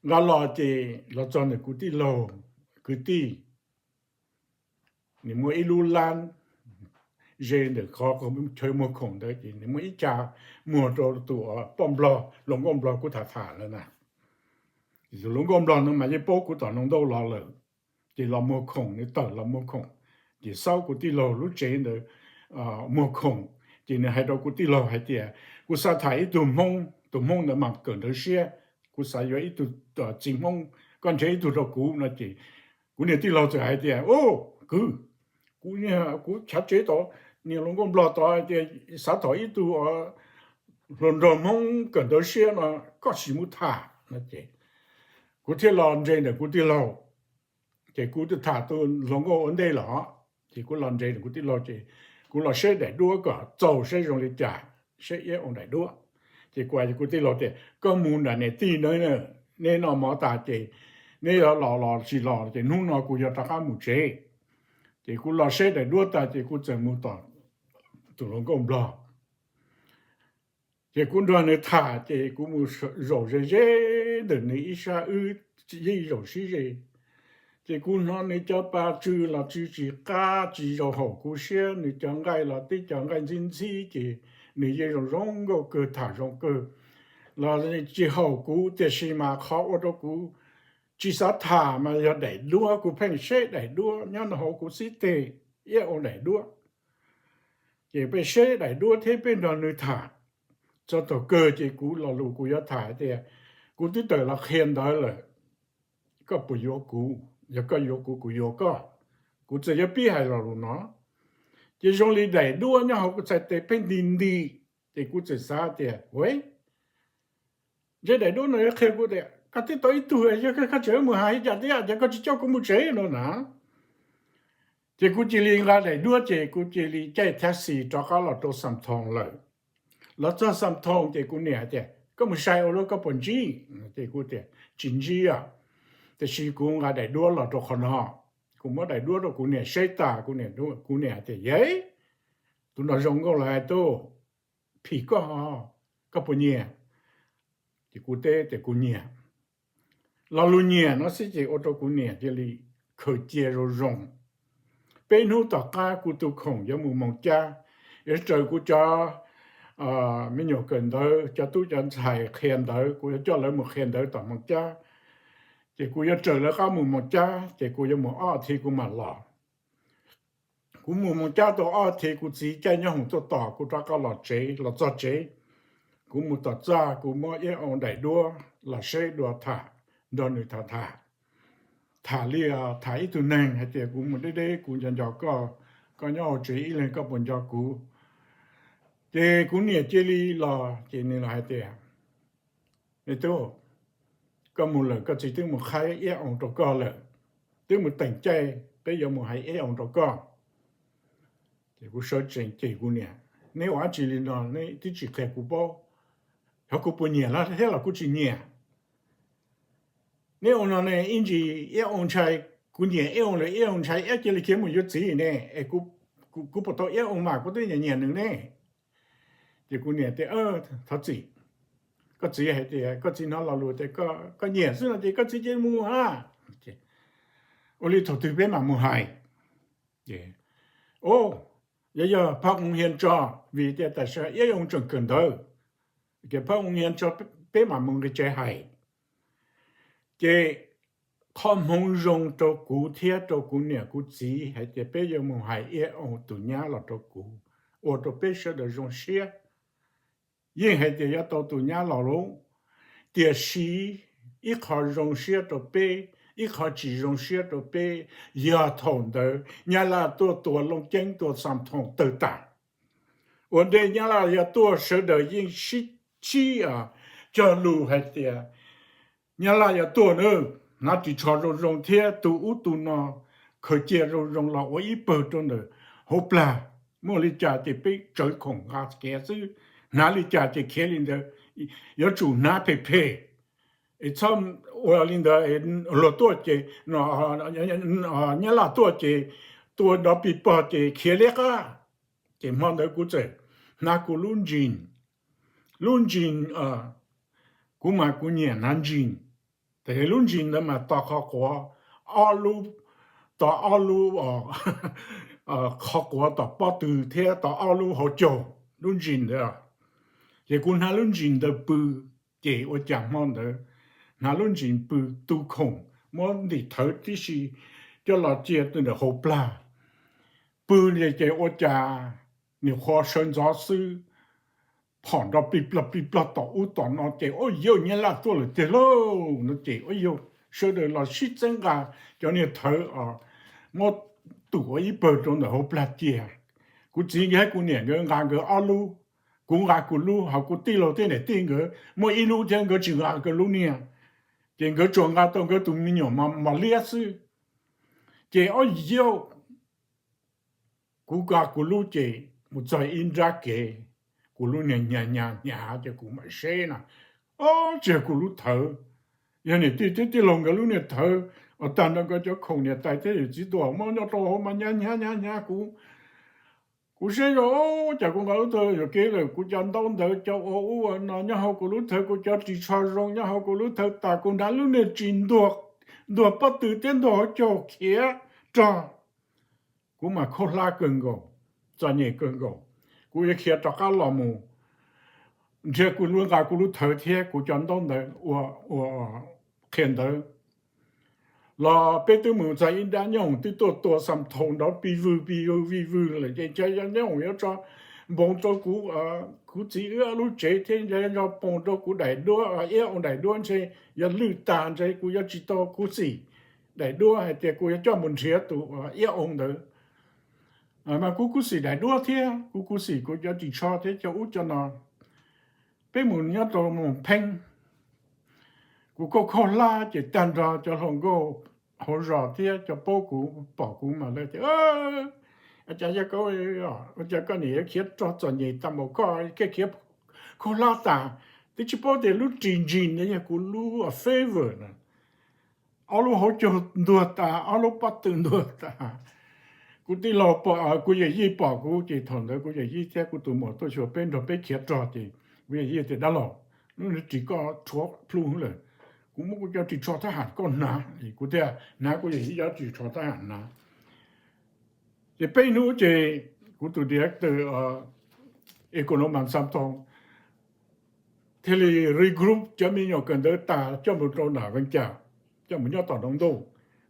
nqa los ces los txog ntawm kuv tij laug kwv tij, nws muaj ib lub lab ze ntawm qhov chaw muag khoom ntawd, ces nws muaj ib ca muag rau tus poj nplog, hluas nkauj nplog kuv tham tham lawm na. Tus hluas nkauj nplog no mas yeej paub kuv tom Noo Ntauj los lawm, ces los muag khoom, nws tawm los muag khoom, ces xaub kuv tij laug lub tsev ntawd muag khoom. Ces nws hais rau kuv tij laug hais tias, kuv xav tham ib tug Hmoob, tus Hmoob ntawd mas kawm ntawv siab, kuv xav yuav ib tug txiv Hmoob, koj nrhiav ib tug rau kuv no. Ces kuv niag tij laug txawm hais tias, o, kwv, kuv, kuv chav tsev tod, niag hluas nkauj nplog tod hais tias xav tham ib tug hluas nraug Hmoob kawm ntawv siab no, koj sim mus tham no. Ces kuv thiaj los nres ntawm kuv tij laug, ces kuv tham tus hluas nkauj ua ntej los, ces kuv los nres ntawm kuv tij laug ces kuv los saib daim duab kom txaus saib zoo li cas, saib iab ua daim duab. Ces kuv hais kuv tij laug tias, koj mus nram niam tij na, neb noj mov tas ces neb yuav los los tsis los ces hnub no kuv yuav rov qab mus tsev. Ces kuv los saib daim duab tas ces kuv txawm mus tom tus hluas nkauj nplog. Ces kuv nrog nws tham ces kuv mus zaum ze ze ntawm nws ib sab, wb yeej zaum sib ze. Ces kuv hnov nws cov pa tsw los tsw tsis qab, tsis zoo haum kuv siab, nws cov nqaij los tib cov nqaij ntxhib ntxhib, ces nws yeej zoo zoo nkauj kawg, tham zoo kawg los tsis haum kuv, tiam sis mas qhov ua rau kuv tsis xav tham mas yog daim duab, kuv pheej saib daim duab nyob nov hauv kuv xib teg, iab ua daim duab. Ces pheej saib daim duab thiab pheej nrog nws tham. Txog thaum kawg ces kuv lo lus kuv yuav tham hais tias, kuv twb tawm los qhia ntawv lawm, koj puas yuav kuv? Yog koj yuav kuv, kuv yuav koj. Kuv txawm yuav pib hais lo lus no, ces zoo li daim duab nyob hauv kuv txhais tes pheej nti nti. Ces kuv txawm xav tias, ua, ntshe daim duab no yuav qhia kuv tias koj twb tau ib tug, yog koj tseem mus hais cas tias ces koj tsis coj kuv mus tsev no na. Ces kuv cia li nqa daim duab ces kuv cia li caij taxi rov qab los rau Xam Thoos lawm. Los txog Xam Thoos ces kuv niam tias, koj mus sai ua luaj, koj puas ntsib? Ces kuv tias, tsis ntsib os, tiam sis kuv nqa daim duab los rau qhov no. Kuv muab daim duab rau kuv niam saib tas, kuv niam, kuv niam tias, yej, tus no zoo nkauj lawm hais, tus phim koj, koj puas nyiam? Ces kuv teb tias kuv nyiam. Lo lus nyiam no xwb ces ua rau kuv niam cia li khaws cia zoo zoo. Peb hnub tom qab kuv tus khoom yuav mus Moos Cab, yuav raws kuv cov me nyuam kawm ntawv, cov tub cov ntxhais qhia ntawv, kuv yuav coj lawv mus qhia ntawv tom Moos Cab. Ces kuv yuav raws lawv qab mus Moos Cab, ces kuv yuav mus ob thiv kuv mam los. Kuv mus Moos Cab tau ob thiv, kuv txiv caij nyob hoom tuaj tos kuv rov qab los tsev, los txog tsev. Kuv mus tom txaj, kuv muab iab ua daim duab los saib dua tham, nrog nws tham tham. Tham li tham ib tug neeg hais tias kuv mus deb deb, kuv nco nco koj, koj nyob hauv tsev ib leeg koj puas nco kuv? Ces kuv niam cia li los ces nws los hais tias, me tub, koj mus lawm, koj txiv twb mus qhaib iab ua rau koj lawm, twb mus teem caij peb yuav mus hais iab ua rau koj. Kuv sawv tsees cem kuv niam, neb ua dab tsi li no, neb twb tsis qhia kuv paub, xyov kuv puas nyiam thiab los kuv tsis nyiam. Neb ua no ne ib ntsis iab oo ntshai, kuv nyiam iab oo lawm, iab oo ntshai iab cia li khiav mus yuav txiv ne, es kuv puas tau iab oo mas kuv twb nyiam nyiam nws ne. Ces kuv niam tias, thov txim, koj txiv hais tias, koj txiv hnov lo lus tias koj nyiam xwb no ces koj txiv cia li mus a. Ua li thaum twg peb mam mus hais. Yog, yog phaj oo hias tso, vim tias tam sim iab oo tseem kawm ntawv, ces phaj oo hias tso peb mam mus nqis tsev hais. Ces qhov hmoov zoo rau kuv thiab rau kuv niam kuv txiv hais tias peb yuav mus hais iab oo tus nyab los rau kuv, ua rau peb sawv daws zoo siab. Yeej hais tias yuav tau tus nyab los lauj, tiam sis ib qho zoo siab rau peb, ib qho tsis zoo siab rau peb, yog thaum ntawd Nyab Laj tuaj tua Looj Ceeb tua Xam Thoos tawg tas. Ua ntej Nyab Laj yuav tuaj sawv daws yeej sib cog lus hais tias Nyab Laj yuav tuaj na, hnav ris tsho zoo zoo thiab tu ub tu no, khaws cia zoo zoo los ua ib pawg rau ntawm hauv plag. Muaj li cas ces peb tsawv khoom nqa khiav xwb, hnav li cas ces khiav li ntawd, yuav tsum hnav phem phem, es txhob ua li ntawd, luag tuaj ces, Nyab Laj tuaj ces tua nrov pis pog ces khiav liab qab. Ces hmo ntawd kuv txawm hnav kuv lub jeans, lub jeans, kuv mas kuv nyiam hnav jeans, ces lub jeans ntawd mas tos qhov quav ob lub, tos ob lub qhov quav tom pob tw thiab tos ob lub hauv caug lub jeans ntawd. Ces kuv hnav lub jeans ntawd pw, ces ua cas hmo ntawd hnav lub jeans pw tu khoom muab ntim thawv tib si coj los cia ntawm hauv plag, pw ces ua cas nyuam qhuav sawv ntxov xwb, phom nrov plig plog plig plog tom ub tom no ces, Ua yog Nyab Laj tuaj lawm tiag lauj no ces, Ua yog, sawv daws los sib txeeb nqa cov niag thawv muab tum ua ib pawg rau ntawm hauv plag cia. Kuv txiv nkawd thiab kuv niam nkawd nqa nkawd ob lub, kuv nqa kuv lub, ho kuv tij laug thiab niam tij nkawd muaj ib lub thiab nkawd tsis nqa nkawd lub niag, ces nkawd tsuas nqa tau nkawd tus me nyuam mos liab xwb. Ces ob yauj, kuv nqa kuv lub ces mus txog ib nrab kev, kuv lub niag hnyav hnyav hnyav ces kuv mam seb na, ob tsis yog kuv lub thawv, yog niam tij thiab tij laug nkawd lub niag thawv uas tag nrho nkawd cov khoom niam tais thiab yawm txiv tuaj muab nyob rau hauv mas hnyav hnyav hnyav hnyav kuv. Kuv saib zoo, cas kuv nqa lub thawv yuam kev lawm, kuv cov ntaub ntawv cov ua ub ua no nyob hauv kuv lub thawv, kuv cov ris tsho zoo nyob hauv kuv lub thawv tas kuv hnav lub niag ris ntuag pob tw thiab ntuag hauv caug khiav rog. Kuv mas khaub hlab kawg nkaus, txom nyem kawg nkaus. Kuv yuav khiav rov qab los mus nrhiav kuv lub, nqa kuv lub thawv thiab kuv cov ntaub ntawv ua, ua qhia ntawv los peb twb mus txog ib nrab nyooj hoom twb tuaj tua Xam Thoos nrov pis vwg pis vwg pis vwg lawm ces ntshe nyooj hoom yuav tso npoov rau kuv, kuv txiv wb lub tsev thiab ntshe nco poom rau kuv daim duab, iab oo daim duab ntshe yuav lwj tag ntshe kuv yuav tsis tau khuv xim daim duab hais tias kuv yuav coj mus nrhiav tus iab oo ntawd. Mas kuv khuv xim daim duab thiab kuv khuv xim kuv cov ris tsho thiab cov ub cov no. Peb mus nyob rau Moos Pheeb, kuv khaub khaub hlab ces tag nrho cov hluas nkauj hauv zos thiab cov paub kuv pom kuv mas lawv tias, Cas yog koj, ua cas koj niam yuav khiav rog txom nyem tag npaum koj, koj khiav khaub hlab tas, twb tsis paub tias lub ris jeans no yog kuv lub favor na. Ob lub hauv caug ntuag tas, ob lub pob tw ntuag tas. Kuv tij laug pom, kuv yawm yij pom kuv ces thaum ntawd kuv yawm yij thiab kuv tus muam tuaj xyuas peb nrog peb khiav rog ces kuv yawm yij tias, Dab laug, lub ris koj rhuav plhu lawm, kuv muab kuv cov ris tsho thab ham koj hnav. Kuv thiaj hnav kuv yawm yij cov ris tsho thab ham hnav. Ces peb hnub ces kuv tus director, Economan Xam Thoos thiaj li regroup cov me nyuam kawm ntawv tas coj mus rau nram Vees Cas, coj mus nyob tom Nroog Ntug.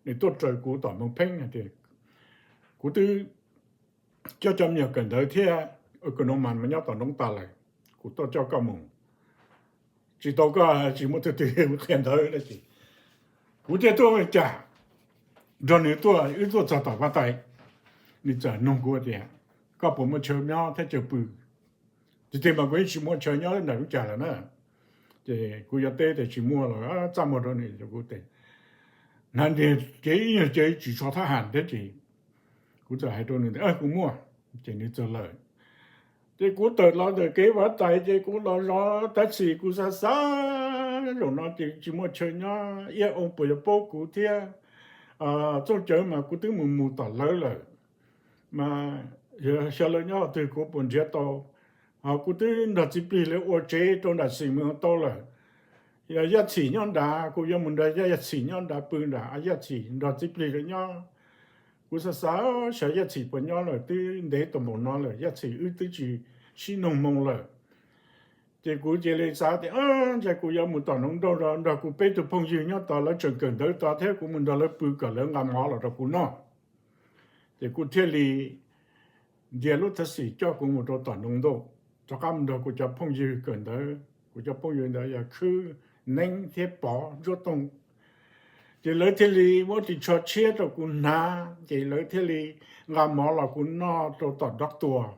Nws tuaj raws kuv tom Moos Pheeb hais tias, Kuv twb coj cov me nyuam kawm ntawv thiab Economan mas nyob tom Nroog tas lawm, kuv tuaj coj koj mus. Tsis tau koj tsis muaj tug twg qhia ntawv no ces kuv thiaj tuaj Vees Cas nrog nws tuaj, wb tuaj txog tom Vaj Tais, nws txawm nug kuv tias, Koj puas muaj chaw nyob thiab chaw pw? Tiag tiag mas kuv yeej tsis muaj chaw nyob nram Vees Cas lawm na. Ces kuv yuav teb tias tsis muaj los txaj muag rau nws, kuv tias, Hnav niag kev ib nyuag cev ris tsho thab ham thiab ces kuv txawm hais rau nws tias, Kuv muaj. Ces nws txawm lawm. Ces kuv tawm los ntawm kev vaj tais ces kuv los zov tab sis kuv xav xav zaum no ces tsis muaj chaw nyob, Iab Oo puas yuav paub kuv thiab. Txooj Cawv mas kuv twb mus mus tom lawv lawm, mas xyov lawv nyob twg kuv puas nrhiav tau. Ho kuv twb nrog Txiv Plig lawv ua tsev rau nram Xeem Moos tau lawm. Yog Yaj Txhim nyob nrad kuv yuav mus nrog Yaj Txhim nyob nrad pw nrad, Yaj Txhim nrog Txiv Plig lawv nyob. Kuv xav xav xyov Yaj Txhim puas nyob lawm, twb ntev tau npaum no lawm, Yaj Txhim wb twb tsis sib noog moo lawm. Ces kuv cia li xav tias, ntshai kuv yuav mus tom Noov Nrauj nrog kuv peb tug phooj ywg nyob tod, lawv tseem kawm ntawv tod thiab, kuv mus nrog lawv pw kom lawv nqa mov los rau kuv noj. Ces kuv thiaj li ntiav lub thab xim coj kuv mus rau tom Noov Nrauj, rov qab mus nrog kuv cov phooj ywg kawm ntawv. Kuv cov phooj ywg ntawd yog Khwb, Neeb thiab Pov Ntsuab Tooj. Ces lawv thiaj li muab ris tsho tshiab rau kuv hnav, ces lawv thiaj li nqa mov los kuv noj rau tom dob tuas,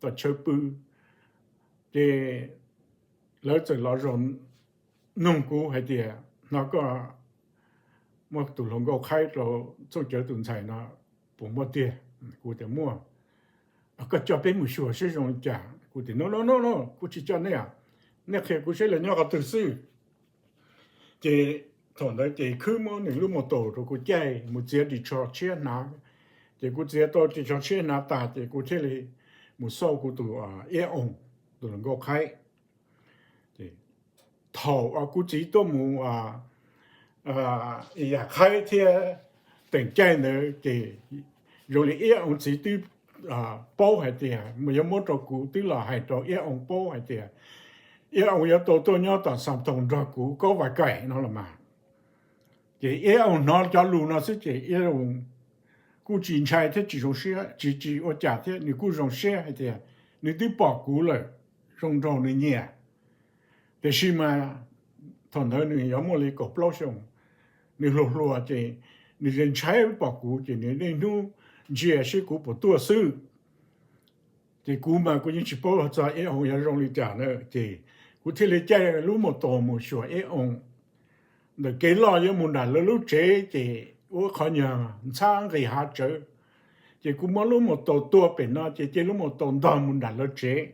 tom chaw pw. Ces lawv txawm los zaum nug kuv hais tias, hnov koj muaj tus hluas nkauj qhaib rau Txooj Cawv tus ntxhais no puas muaj tiag? Kuv tias muaj. Koj coj peb mus xyuas seb zoo li cas. Kuv tias no no no no, kuv tsis coj nej, nej qhia kuv seb lawv nyob qhov twg xwb. Ces thaum ntawd ces Khwb muab nws lub mus taus rau kuv caij mus txiav ris tsho tshiab hnav. Ces kuv txiav tau ris tsho tshiab hnav tas ces kuv thiaj li mus xauj kuv tus Iab Oo, tus hluas nkauj qhaib. Thaum kuv txiv tuaj mus yam qhaib thiab teem caij ntawd ces zoo li Iab Oo txiv twb paub hais tias yuav muab rau kuv, twb los hais rau Iab Oo paub hais tias Iab Oo yuav tau tuaj nyob tom Xas Toos nrog kuv Kaub Vais Kaim no los mas. Ces Iab Oo hnov cov lus no xwb ces Iab Oo kuj tsis ntshai thiab tsis zoo siab, tsis tsis ua cas thiab, nws kuj zoo siab hais tias nws twb pom kuv lawm, zoo nraug nws nyiam. Tiam sis mas thaum ntawd nws yuav muaj li kaum plaub xyoos, nws hluas hluas ces nws ntshai pom kuv ces nws niaj hnub ntsia seb kuv puas tuaj xwb. Ces kuv mas kuv yeej tsis paub txog Iab Oo yuav zoo li cas na, ces kuv thiaj li caij lub mus taus mus xyuas Iab Oo. Ntawm kev loj yuav mus nram lawv lub tsev ces ua qhov nyuag ntxhab nqis hav tsawv. Ces kuv muab lub mus taus tua pem no ces cia lub mus taus ntog mus nram lawv tsev.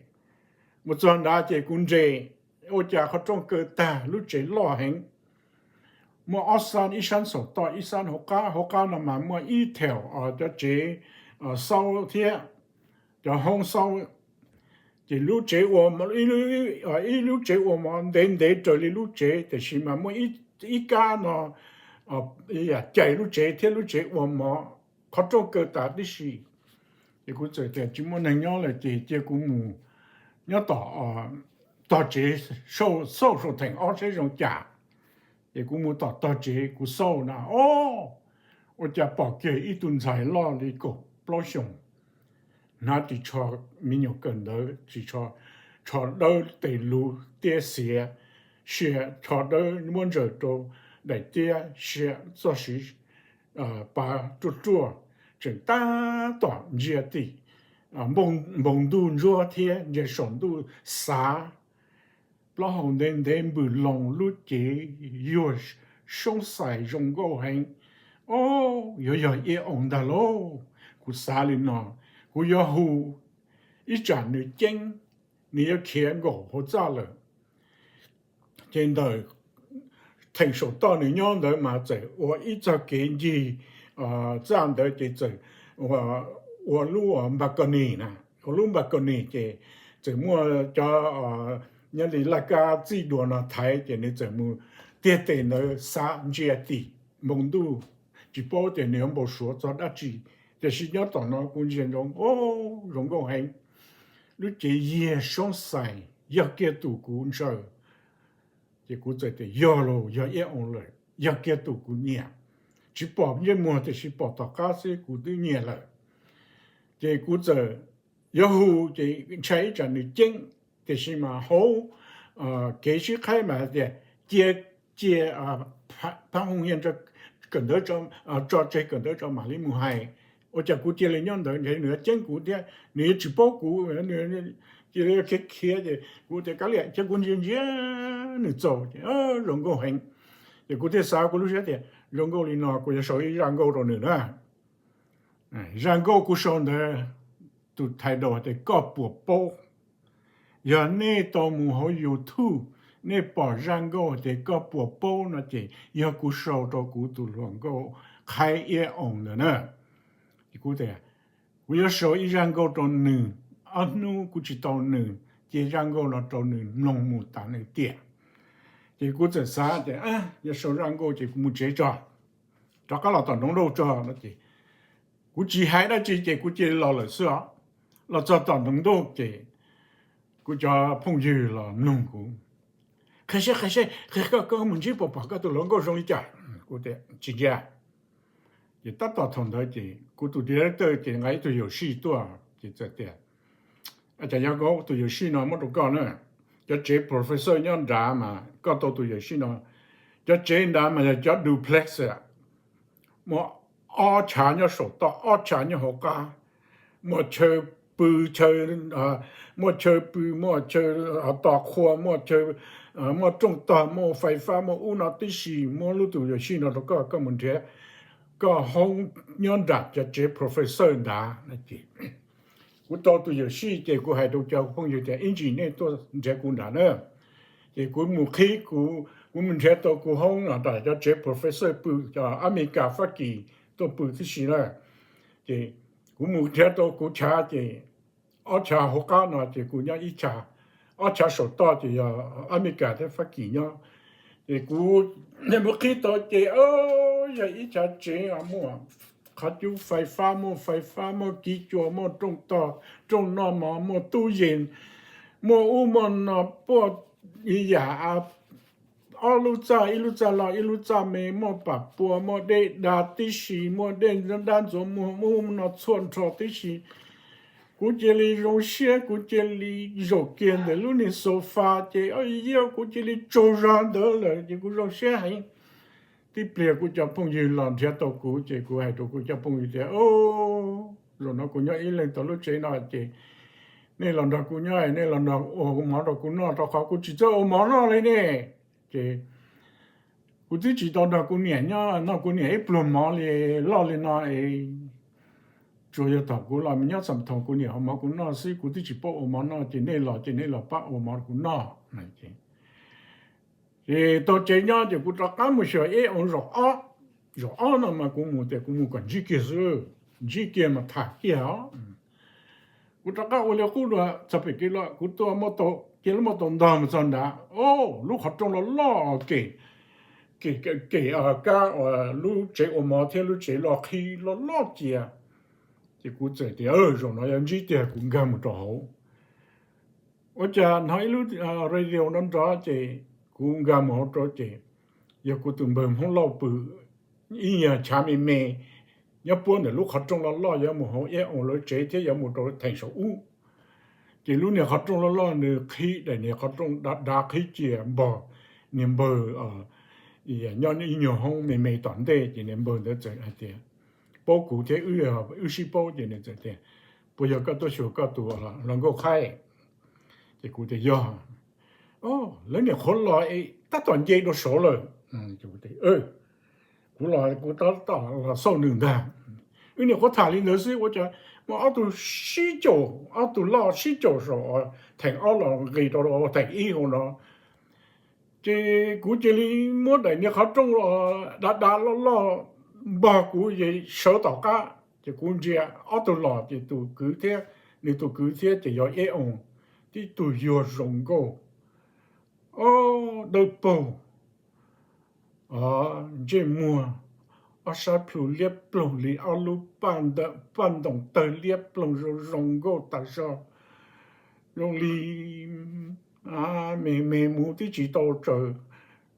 Mus txog nrad ces kuv nres, ua cas qhov rooj kaw tag, lub tsev loj heev. Muaj ob xab, ib sab saum toj ib sab hauv qab, hauv qab no mas muaj ib theem cov tsev xaub thiab cov hoob xaub. Ces lub tsev ua, ib lub tsev ua mov ntev ntev raws li lub tsev, tiam sis mas muaj ib kab no yam cais lub tsev thiab lub tsev ua mov, qhov rooj kaw tas tib si. Ces kuv txawm tias tsis muaj neeg nyob lawm ces cia kuv mus nyob tom tog tsev, xauj saum theem ob seb zoo cas. Ces kuv mus tom tog tsev kuv xauj na, o, ua cas pom kiag ib tug ntxhais loj li kaum plaub xyoos, hnav ris tsho me nyuam kawm ntawv, ris tsho dawb tes lug tiab xiav, sia tsho dawb muab ntsaws rau daim tiab, sia txoj siv pav ruaj ruaj, tseem tab tom ntsia tim npoo ntuj ntsuab thiab ntsia saum ntuj xav. Plaub hau ntev ntev npws loo, lub cev yuag soob xais zoo nkauj heev. O, yuav yog Iab Oo ntag lauj. Kuv xav li no, kuv yuav hu ib tsam nws ceeb, nws yuav khiav nkaum hauv txaj lawm. Ces ntawm theem saum toj nws nyob ntawd mas txawm ua ib txoj kev ncig txaj ntawd ces txawm ua lub balcony na, ua lub balcony ces txawm muaj cov nyob li laj kab txij dua no thaiv ces nws txawm mus tiag tes ntawd xav ntsia tim npoo ntuj, tsis paub tias nws yuav npau suav txog dab tsi. Tiam sis nyob tom no kuv ntsia ntsoov, o, zoo nkauj heev. Lub cev yiag soob xais, yog kiag tus kuv ntshaw. Ces kuv txawm tias yog lauj, yog Iab Oo lawm, yog kiag tus kuv nyiam. Tsis pom ntsej muag tiam sis pom tom qab xwb kuv twb nyiam lawm. Ces kuv txawm yuav hu ces ntshai ib tsam nws ceeb, tiam sis mas hauv kev sib qhaib mas hais tias cia, cia phab hooj hiaj kawm ntawv, tso tseg kawm ntawv tso mam li mus hais. Ua cas kuv cia li nyob ntawd ntshe nws yuav ceeb kuv thiab nws yuav tsis paub kuv, cia li khiav khiav ces kuv tias kav liam, cia kuv ntsia ntsia nws txaus ces zoo nkauj heev. Ces kuv thiaj xav kuv lub siab tias zoo nkauj li no kuv yuav sau ib zaj nkauj rau nws na. Zaj nkauj kuv sau ntawd tus title tias koj puas paub. Yog nej tau mus hauv YouTube, nej pom zaj nkauj tias koj puas paub no ces yog kuv sau rau kuv tus hluas nkauj Qhaib Iab Oo ntawd na. Kuv tias kuv yuav sau ib zaj nkauj rau nws, ob hnub kuv tsis tau nws, ces zaj nkauj no rau nws mloog mus tas nws tiam. Ces kuv txawm xav tias yog sau zaj nkauj ces kuv mus tsev tso, rov qab los tom Nroog Lauj tso no ces kuv tsis hais dab tsi ces kuv cia li los lawm xwb os. Los txog tom Nroog Lauj ces kuv cov phooj ywg los mloog kuv, qhia seb, qhia seb, qhia koj, koj mus ntsib puas pom koj tus hluas nkauj zoo li cas? Kuv tias tsis ntsia. Ces tab tom thaum ntawd ces kuv tus director ces nqa ib tug yuam sij tuaj ces txawm tias, cas yog koj tus yuam sij no muab rau koj na, cov tsev professor nyob nrad mas koj tau tus yuam sij no, cov tsev nrad mas yog cov duplex, muaj ob chav nyob saum toj, ob chav nyob hauv qab, muaj chaw pw, chaw, muaj chaw pw, muaj chaw tos qhua, muaj chaw, muaj rooj tog, muaj fais fab, muaj ub no tib si, muab lub tus yuam sij no rau koj, koj mus nrhiav koj hoob nyob nram cov tsev professor nrad. Kuv tau tus yuam sij ces kuv hais rau cov phooj ywg tias ib ntsis nej tuaj nrhiav kuv nrad na. Ces kuv mus qhib, kuv mus nrhiav tau kuv hoob nram cov tsev professor pw, cov Amelikas Fab Kis tuaj pw tib si na. Ces kuv mus nrhiav tau kuv chav ces ob chav hauv qab no ces kuv nyob ib chav, ob chav saum toj ces yog Amelikas thiab Fab Kis nyob. Ces kuv mus qhib tau ces yog ib chav tsev muaj qhov cub fais fab, muaj fais fab, muaj kiv cua, muaj rooj tog, rooj noj mov, muaj tub yees, muaj ub muaj no, puaj ib yam, ob lub txaj, ib lub txaj loj ib lub txaj me, muaj pam pua, muaj dej da tib si, muaj dej dab ntxuav muag, muaj ub no txhua nrho tib si. Kuv cia li zoo siab, kuv cia li zaum kiag ntawm lub niag sofa ces, o, kuv cia li tsaug zog ntawd lawm ces kuv zoo siab heev. Tib pliag kuv cov phooj ywg los nrhiav tau kuv ces kuv hais rau kuv cov phooj ywg tias, o, zaum no kuv nyob ib leeg tau lub tsev no ces nej los nrog kuv nyob, nej los nrog ua mov rau kuv noj, rau qhov kuv tsis txawj ua mov noj li ne. Ces kuv twb tsis tau nrog kuv niam nyob noj kuv niam ib pluag mov li loj li no es, tsuas yog thaum kuv los nyob Xam Thoos kuv niam ua mov kuv noj xwb, kuv twb tsis paub ua mov noj ces nej los ces nej los pab ua mov kuv noj. Ces tau tsev nyob ces kuv rov qab mus xyuas ib oo zaum ob. Zaum ob no mas kuv mus tias kuv mus kom ntsib kiag xwb, ntsib kiag mas tham kiag os. Kuv rov qab ua li qub dua txog pem kev los kuv tuaj, cia li muaj tau ntog mus txog nrad, o, lub qhov rooj loj loj, kem, kem kab lub tsev ua mov thiab lub tsev loj qhib loj loj cia. Ces kuv txawm tias zaum no yog ntsib tiag kuv nkag mus rau hauv. Ua cas hnov ib lub radio nrov nrov ces kuv nkag mus hauv rau ces yog kuv tus npawg Hmoob Lauj pw, ib nyuag chav me me nyob puab ntawm lub qhov rooj loj loj yuav mus hauv Iab Oo lawv tsev thiab yuav mus rau theem saum ub. Ces lub niag qhov rooj loj loj nws qhib, daim niag qhov rooj dav dav qhib cia npog, niag npawg nyob ib nyuag hoob me me tom ntej ces niag npawg ntawd txawm hais tias, paub kuv thiab wb, wb sib paub ces nws txawm tias, puas yog koj tuaj xyuas koj tus hluas nkauj Qhaib? Ces kuv tias yog. Lawv niam qhuav los es tab tom nce dua saud lawm. Kuv los kuv tab tom los xauj nws ntag. Wb niam qhuav tham li ntawd xwb ua cas muaj ob tug sib caum, ob tug loj sib caum saum theem ob los nqis rau theem ib hauv no. Ces kuv cia li muab daim niag qhov rooj dav dav loj loj npog kuv es sawv tom qab ces kuv ntsia ob tug los ces tus kwv thiab, nws tus kwv thiab ces yog Iab Oo, tib tug yuag zoo nkauj, o, dawb paug, ntsej muag, ob sab plhu liab ploog li ob lub paj ntoos tawg liab ploog zoo zoo nkauj tas zog, zoo li me me muv twb tsis tau tsaws,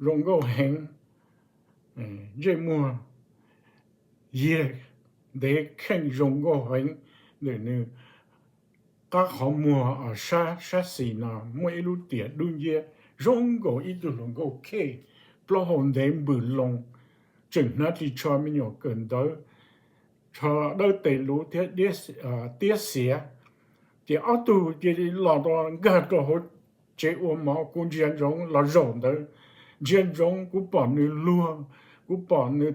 zoo nkauj heev. Ntsej muag yiag ntev kheej zoo nkauj heev, ntawm nws qab qhov muag sab sab xis no muaj ib lub tiam dub nciab zoo nkaus ib tug hluas nkauj khej, plaub hau ntev npws loo, tseem hnav ris tsho me nyuam kawm ntawv, tsho dawb tes luv thiab tiab xiav. Ces ob tug cia li los rau nkag rau hauv tsev ua mov, kuv ntsia ntsoov los zaum ntawd, ntsia ntsoov kuv pom nws luag, kuv pom nws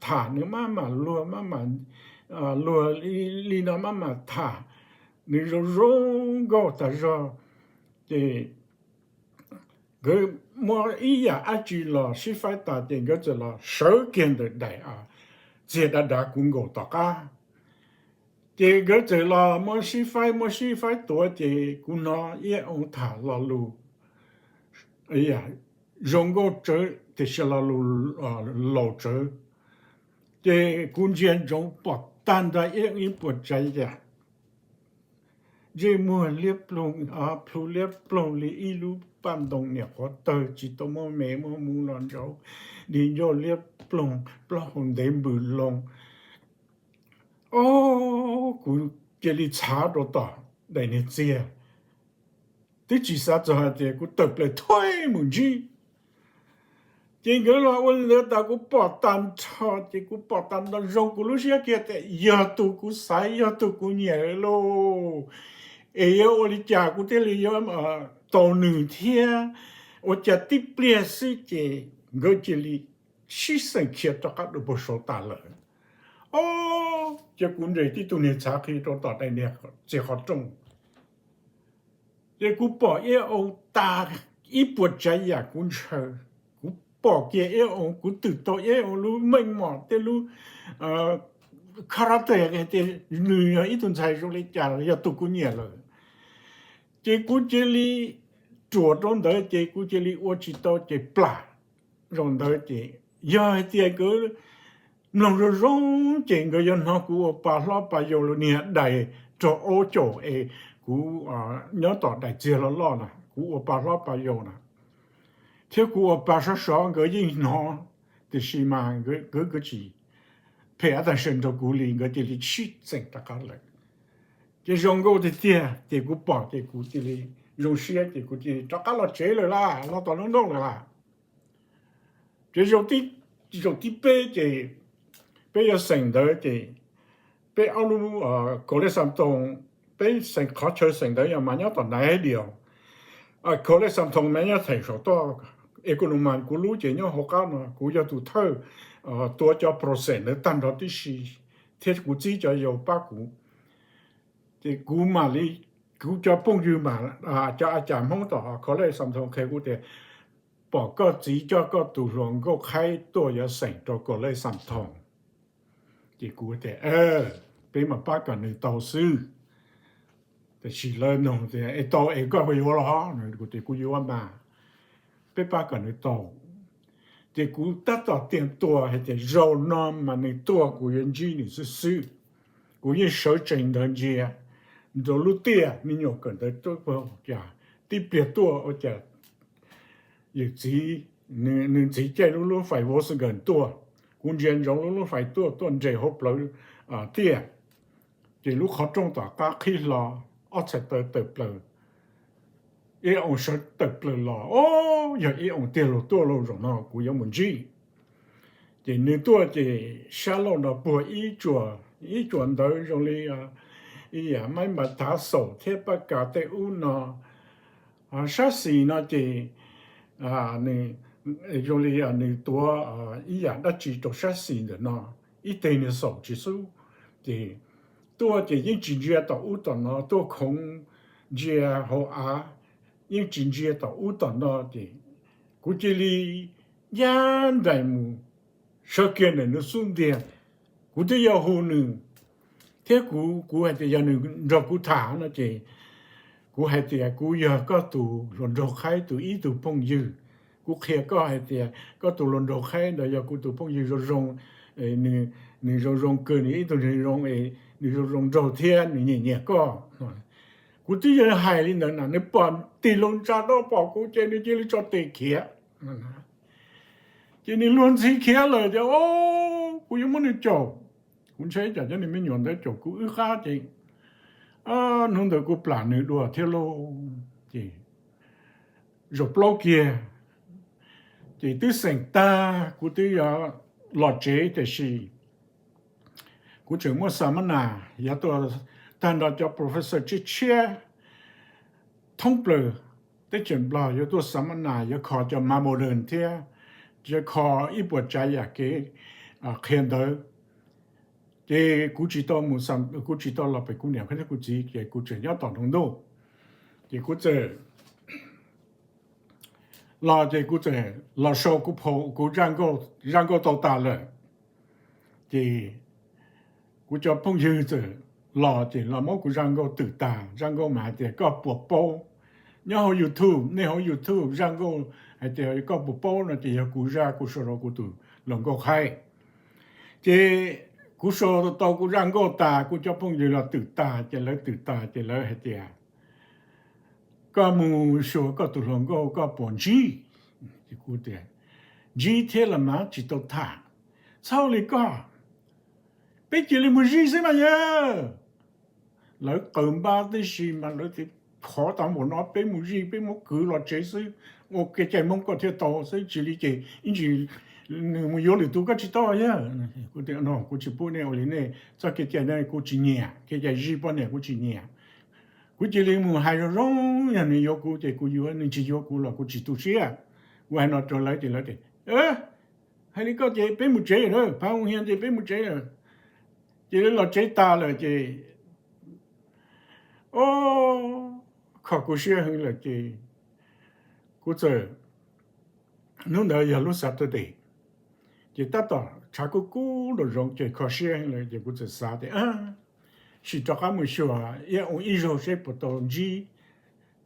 tham, nws maj mam luag, maj mam luag li no maj mam tham. nws zoo zoo nkauj tas zog. Ces nkawd muab ib yam dab tsi los sib faib tas ces nkawd txawm los sawv kiag ntawm daim txiag dav dav kuv nkaus tom qab. Ces nkawd txawm los muab sib faib muab sib faib tuav ces kuv hnov Iab Oo tham lo lus zoo nkauj tsawv tiam sis lo lus laus tsawv. Ces kuv ntsia ntsoov pom tag nrho Iab Oo ib puas tsav yam, ntsej muag liab ploog, plhu liab ploog li ib lub paj ntoo niam qhuav tawg tsis tau muaj me muaj mu los ntsauv, di ncauj liab ploog, plaub hau ntev npws loo. Au, kuv cia li txhav rau tom daim niag txiag, twb tsis xav txog hais tias kuv tawm plaws thuaib mus ntsib. Ces nkawd los ua li ntawd tas kuv pom tag nrho ces kuv pom tag nrho zoo kuv lub siab kiag tias yog tus kuv xaiv yog tus kuv nyiam lauj. Es yuav ua li cas kuv thiaj li yuav tau nws thiab? Ua cas tib pliag xwb ces nkawd cia li sib xeem khiav rov qab rau puag saud tas lawm. Au, ces kuv nres tib tug niag txhav qhi rau tom daim niag txiag qhov rooj. Ces kuv pom Iab Oo tas ib puas tsav yam kuv ntshaw. Kuv pom kiag Iab Oo, kuv twm tau Iab Oo lub meej mom thiab lub character tias nws yog ib tug ntxhais zoo li cas, yog tus kuv nyiam lawm. Ces kuv cia li ruam rau ntawd ces kuv cia li ua tsis tau ces plam. Zaum ntawd ces yog hais tias nkawd mloog zoo zoo ces nkawd yuav hnov kuv ua pa hlob pa yau los niag dais rau ob caum es kuv nyob tom daim txiag loj loj na, kuv ua pa hlob pa yau na, thiab kuv ua pa sov sov nkawd yeej hnov, tiam sis mas nkawd tsis phem ab tag se nrog kuv li, nkawd cia li sib txeem rov qab lawm. Ces zoo nkauj tiag tiag ces kuv pom ces kuv cia li zoo siab ces kuv cia li rov qab los tsev lawm lauj, los tom lub nroog lawm lauj. Ces zaum tib peb ces peb yuav xeem ntawd ces peb ob lub, College Xas Thoos, peb xeem qhov chaw xeem ntawd yog mas nyob tom Nai Dias, College Xas Thoos mas nyob theem saum toj, Economy kuv lub ces nyob hauv qab no, kuv yog tus thawj tuav cov process ntawd tag nrho tib si, thiab kuv txib cov yau pab kuv. Ces kuv mam li, kuv cov phooj ywg mas, cov a cas Hmoob tom College Xas Thoos qhia kuv tias pom koj txiv coj koj tus hluas nkauj qhaib tuaj yuav xeem rau College Xas Thoos. Ces kuv tias peb mam pab kom nws tau xwb. Tiam sis lawv nug tias es tau es koj puas yuav los? Kuv tias kuv yuav mas, peb pab kom nws tau. Ces kuv tab tom tias tua hais tias zaum no mas nws tuaj kuv yuav ntsib nws xwb xwb. Kuv yeej sawv tsees ntawd ntsia rau lub tiaj me nyuam kawm ntawv tuaj, cas tib pliag tuaj ua cas yawm txiv, nws ntxiv caij lub lub fais Volkswagen tuaj, kuv ntsia ntsoov lub lub fais tuaj tuaj nres hauv plawv tiaj, ces lub qhov rooj tom qab qhib hlo, ob txhais taw tawm plaws, Iab Oo sawv tawm plaws los, o, yog Iab Oo tiag lauj, tuaj lauj, zaum no kuv yuav mus ntsib. Ces nws tuaj ces sab laug no puag ib tsuas, ib tsuas ntawv zoo li ib yam maib npa tav xaum thiab paj kas tej ub no. Sab xis no ces zoo li nws tuav ib yam dab tsi rau sab xis ntawm no, ib teg niag xaum tsis xub. Ces tuaj ces yeej tsis ntsia tom ub tom no, tuaj khoov ntsia hauv av, yeej tsis ntsia tom ub tom no ces kuv cia li ncaj nraim mus sawv kiag ntawm nws xub ntiag. Kuv twb yuav hu nws thiab kuv, kuv hais tias yog nws nrog kuv tham no ces kuv hais tias kuv yog koj tus hluas nraug qhaib tus ib tug phooj ywg. Kuv qhia koj hais tias koj tus hluas nraug qhaib ntawd yog kuv tus phooj ywg zoo zoo, nws zoo zoo kawg, nws ib tug zoo zoo, nws zoo zoo nraug thiab nws nyiam nyiam koj. Kuv twb yuav hais li ntawd na, nws pom tig loo ntsa rau pom kuv ces nws cia li tso tes khiav. Ces nws luag ntxhi khiav lawm ces kuv yuav muab nws caum. Kuv ntshai tsam cov niag me nyuam ntawd caum kuv wb qab ces hnub ntawd kuv plam nws dua thiab lauj. Ces zaum plaub kiag ces twb xeem tag, kuv twb yuav los tsev tiam sis kuv tseem muaj xas ma nas yuav tuaj, tag nrho cov professor tshiab tshiab thoob plaws teb chaws Nplog yuav tuaj xas ma nas, yuav kho cov memorandum thiab yuav kho ib puas tsav yam kev qhia ntawv. Ces kuv tsis tau mus, kuv tsis tau los pem kuv niam thiab kuv txiv, ces kuv tseem nyob tom nroog ntuj. Ces kuv txawm los ces kuv txawm los sau kuv phau, kuv zaj nkauj, zaj nkauj tau tas lawm. Ces kuv cov phooj ywg txawm los ces los muab kuv zaj nkauj twm tas, zaj nkauj mas hais tias koj puas paub, nyob hauv YouTube, nej hauv YouTube zaj nkauj hais tias koj puas paub no ces yog kuv zaj kuv sau rau kuv tus hluas nkauj qhaib. Ces kuv sau tau kuv zaj nkauj tas, kuv cov phooj ywg los twm tas, ces lawv twm tas ces lawv hais tias koj mus xyuas koj tus hluas nkauj koj puas ntsib. Ces kuv tias ntsib thiab los mas tsis tau tham. Txhob li koj, peb cia li mus zij xwb mas yog. Lawv qw npab tib si mas lawv tias qhov tau npaum no peb mus zij, peb muab kwv los tsev xwb, ua kev cai Hmoob koj thiaj tau xwb, tsis li ces ib ntsis nws mus yuav lwm tus koj tsis tau yog. Kuv tias no kuv tsis pub nej ua li nej txoj kev cai ne, kuv tsis nyiam kev cai zij poj niam, kuv tsis nyiam. Kuv cia li mus hais zoo zoo, yog nws yuav kuv ces kuv yuav, nws tsis yuav kuv los kuv tsis tu siab. Kuv hais no rau lawv ces lawv tias hais li koj ces peb mus tsev lawm, phav hu hias ces peb mus tsev lawm. Ces lawv los tsev tas lawm ces o, kho kuv siab heev lawm ces kuv txawm, hnub ntawd yog lub Saturday, ces tab tom tshav kub kub nraum zoov ces kho siab heev lawm ces kuv txawm xav tias sim rov qab mus xyuas Iab Oo ib zaug seb puas tau ntsib,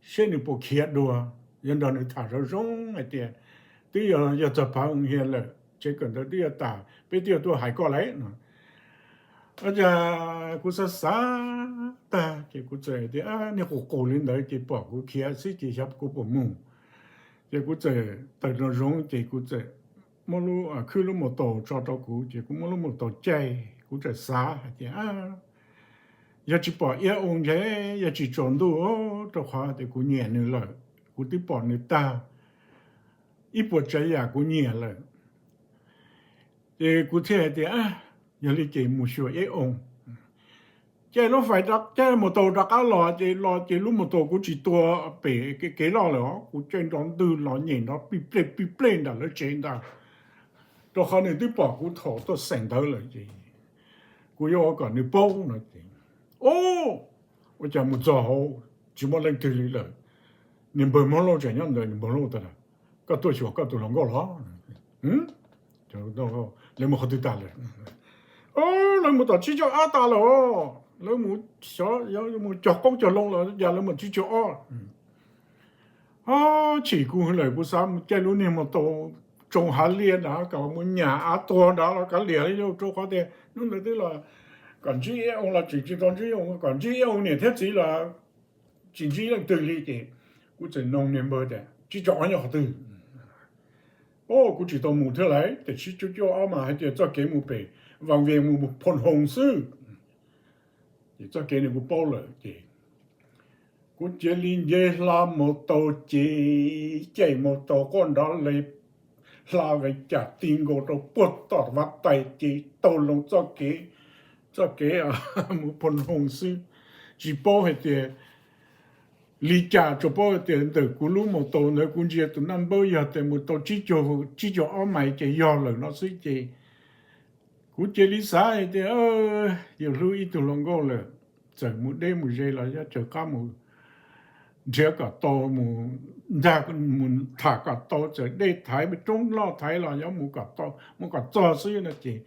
seb nws puas khiav dua, yuav nrog nws tham zoo zoo hais tias twb yog, yog txog phav hu hias lawm, tsev kawm ntawv twb yuav tas, peb twb yuav tuaj hais koj lawm no. Ua cas kuv xav xav tag ces kuv txawm tias niag qus qus li ntawd ces pom kuv khiav xwb ces xyov kuv puas mus. Ces kuv txawm tawm nraum zoov ces kuv txawm muab lub, khwb lub mus taus tso rau kuv ces kuv muab lub mus taus caij, kuv txawm xav hais tias yog tsis pom Iab Oo ntshe yog tsis tsaus ntuj, rau qhov tias kuv nyiam nws lawm, kuv twb pom nws tag ib puas tsav yam kuv nyiam lawm. Ces kuv thiaj hais tias yog li ces mus xyuas Iab Oo. Caij lub fais, caij mus taus rov qab los ces, los ces lub mus taus kuv tsis tua pem kev loj lawm os, kuv caij nrov ntwg los nyem nrov pij plej pij plej nram lawv tsev ntag, rau qhov nws twb pom kuv thaum tuaj xeem ntawd lawm ces kuv yuav ua kom nws paub no ces, o, ua cas mus txog hauv tsis muaj leej twg li lawm. Niag npawg Hmoob Lauj tseem nyob ntawd, niag npawg Lauj tias koj tuaj xyuas koj tus hluas nkauj los? Lawv mus qhov twg tas lawm? Lawv mus tom tsib caug ob tas lawm. Lawv mus, mus cog qoob cog loo los cas lawv mus tsib caug ob. Chim kuv lawm, kuv xav mus caij lub niag mus taus tsoo hav liaj nrad kom mus nyam av tuag nrad los kav liam li, rau qhov tias hnub ntawd twb los kom ntsib Iab Oo los tseem tsis tau ntsib, kom ntsib Iab Oo niam thiab txiv los tsis ntsib leej twg li ces kuv txawm noog niag npawg tias tsib caug ob nyob qhov twg. O, kuv tsis tau mus thiab lauj, tiam sis tsib caug ob mas hais tias txoj kev mus pem Vaj Vias mus Phoos Hoos xwb. Ces txoj kev nws kuv paub lawm ces kuv cia li nce hla mus taus ces caij mus taus quaj nrov li hla vees cas ti nkaus rau puag tom Vaj Tais ces taug loo txoj kev, txoj kev mus Phoos Hoos xwb. Tsis paub hais tias li cas, tsuas paub hais tias ntawm kuv lub mus taus ntawd kuv ntsia tus naj npawb yog tias mus tau tsib caug, tsib caug ob mais ces yog lawm no xwb ces kuv cia li xav hais tias yus hlub ib tug hluas nkauj lawm, txawm mus deb mus ze los yuav tsawg qab mus nrhiav kom tau, mus ntag mus tham kom tau, txawm dej thaiv roob loj thaiv los yuav mus kom tau, mus kom txog xwb no ces,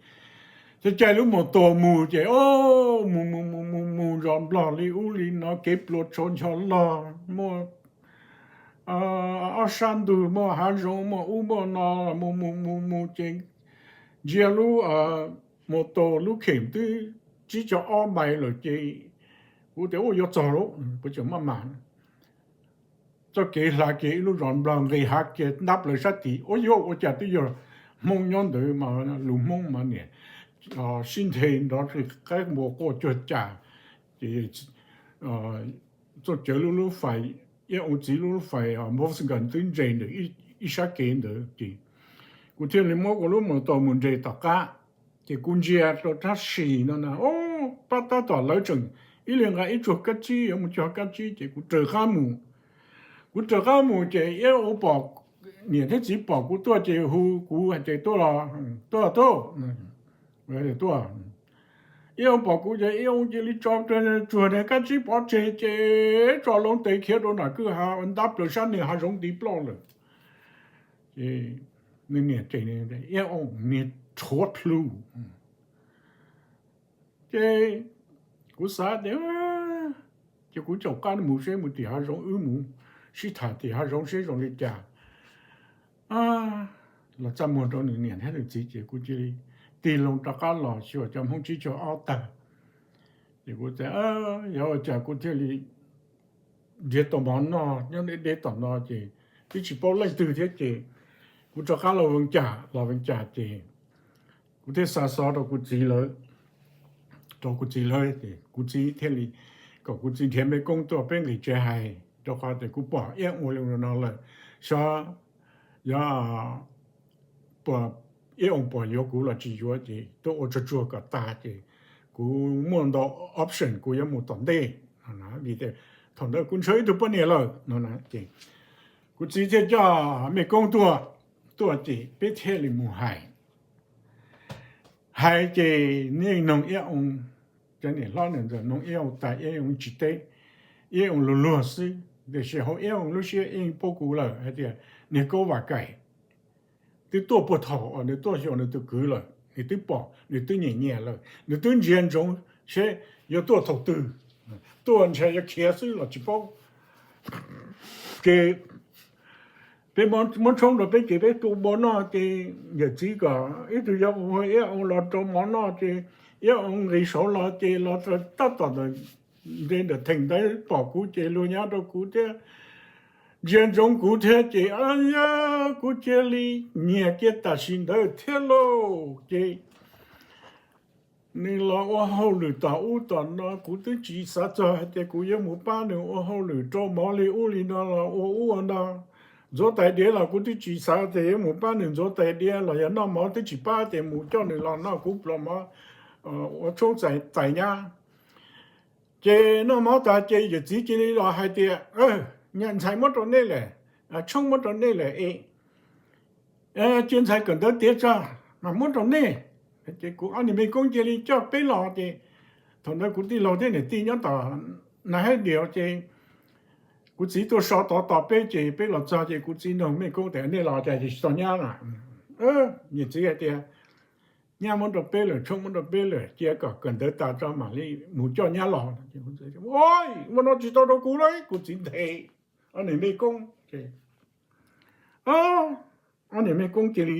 ces caij lub mus taus mus ces o, mus mus mus mus mus zos Nplog li ub li no, kev pluas tshau ncho log, muaj ob sab ntug, muaj hav zoov, muaj ub muaj no, mus mus mus mus ces ntsia lub mus taus lub khem twb tsib caug ob mais lawm ces kuv tias u yuav txog lawm, kuv tseem maj mam txoj kev hla kiag ib lub zos Nplog nqis hav kiag ntab plaws sab tid, ua yuav ua cas twb yog Hmoob nyob ntawd mas lus Hmoob mas niam sib nthe nrov qaib npua quaj cuag cas ces txoj cawv lub lub fais, Iab Oo txiv lub lub fais Volkswagen twb nres ntawm ib sab kev ntawd ces kuv thiaj li muab kuv lub mus taus mus nres tom qab. Ces kuv ntsia rau rab sis no na, o, pab tab tom lawv tseem ib leeg nqa ib tsuag kab tsib yuav mus cog kab tsib ces kuv raws qab mus. Kuv raws qab mus ces Iab Oo pom, niam thiab txiv pom kuv tuaj ces hu kuv hais tias tuaj los, tuaj tuaj, tuaj. Iab Oo pom kuv ces Iab Oo cia li tso tsuag niag kab tsib pov tseg ces tso loo tes khiav rau nram kwj ha ntab plaws sab niag hav zoov ntiv ploj lawm. Ces nws niam ces, Iab Oo niag rhuav plhu. Ces kuv xav tias, ces kuv caum qab mus seb mus tim hav zoov, wb mus sib tham tim hav zoov seb zoo li cas. Los txaj muag rau nws niam thiab nws txiv ces kuv cia li tig loo rov qab los xyuas cov Hmoob tsib caug ob tag. Ces kuv tias, yog ua cas kuv thiaj li nrhiav tau mov noj nyob deb deb tom no ces twb tsis paub leej twg thiab ces kuv rov qab los Vees Cas, los Vees Cas ces kuv thiaj xa xov rau kuv txiv lawv, rau kuv txiv lawv ces kuv txiv thiaj li kom kuv txiv nrhiav mej koob tuaj peb nqis tsev hais, rau qhov tias kuv pom Iab Oo li no lawm, xyov yog Iab Oo puas yuav kuv los tsis yuav ces tuaj ua tsuag tsuag kom tag ces kuv muaj ntau option kuv yuav mus tom ntej. Vim tias thaum ntawd kuv ntshaw ib tug poj niam lawm no ces kuv txiv thiaj coj mej koob tuaj, tuaj ces peb thiaj li mus hais. Hais ces nej noog Iab Oo, cov niam hlob niam ntxawm noog Iab Oo tas Iab Oo tsis teb, Iab Oo luag luag xwb, tiam sis hauv Iab Oo lub siab Iab Oo paub kuv lawm hais tias niag Kaub Vam Kaim twb tuaj puag thaum uas nws tuaj xyuas nws tus kwv lawm, nws twb pom, nws twb nyiam nyiam lawm, nws twb ntsia ntsoov seb yuav tuaj thaum twg, tuaj ntshai yuav khiav xwb los tsis paub. Ces peb muab tshoob rau peb ces peb tua mov noj ces yawm txiv kom ib tug yau hu Iab Oo los rau mov noj ces Iab Oo nqis saud los ces los tab tom nte ntawm theem ntawd pom kuv ces luag nyav rau kuv thiab, ntsia ntsoov kuv thiab ces kuv cia li nyiag kiag tam sim ntawd thiab lauj. Ces nws los ua hauj lwm tom ub tom no kuv twb tsis xav txog hais tias kuv yuav mus pab nws ua hauj lwm rau mov li ub li no los ua ub ua no. Ntxuav tais diav los kuv twb tsis xav tias yuav mus pab nws ntxuav tais diav los yog noj mov twb tsis pab tias mus coj nws los noj kuv pluas mov ua tshoob tais nyab. Ces noj mov tas ces yawm txiv cia li los hais tias, nyab ntxhais muab rau nej lawm, tshoob muab rau nej lawm es cia ntxhais kawm ntawv tiav tso mas muab rau nej. Ces kuv ob niag me koob cia li coj peb los ces thaum ntawd kuv tij laug thiab niam tij nyob tom Nas Hab Dias ces kuv txiv tuaj so tod tos peb ces peb los txog ces kuv txiv nug me koob tias nej los cas tsis tau nyab na? Niam txiv hais tias nyab muab rau peb lawm, tshoob muab rau peb lawm, cia kom kawm ntawv tas tso mam li mus coj nyab los. Ua no tsis tau rau kuv lauj, kuv txiv nthe ob niag me koob. Ob niag me koob cia li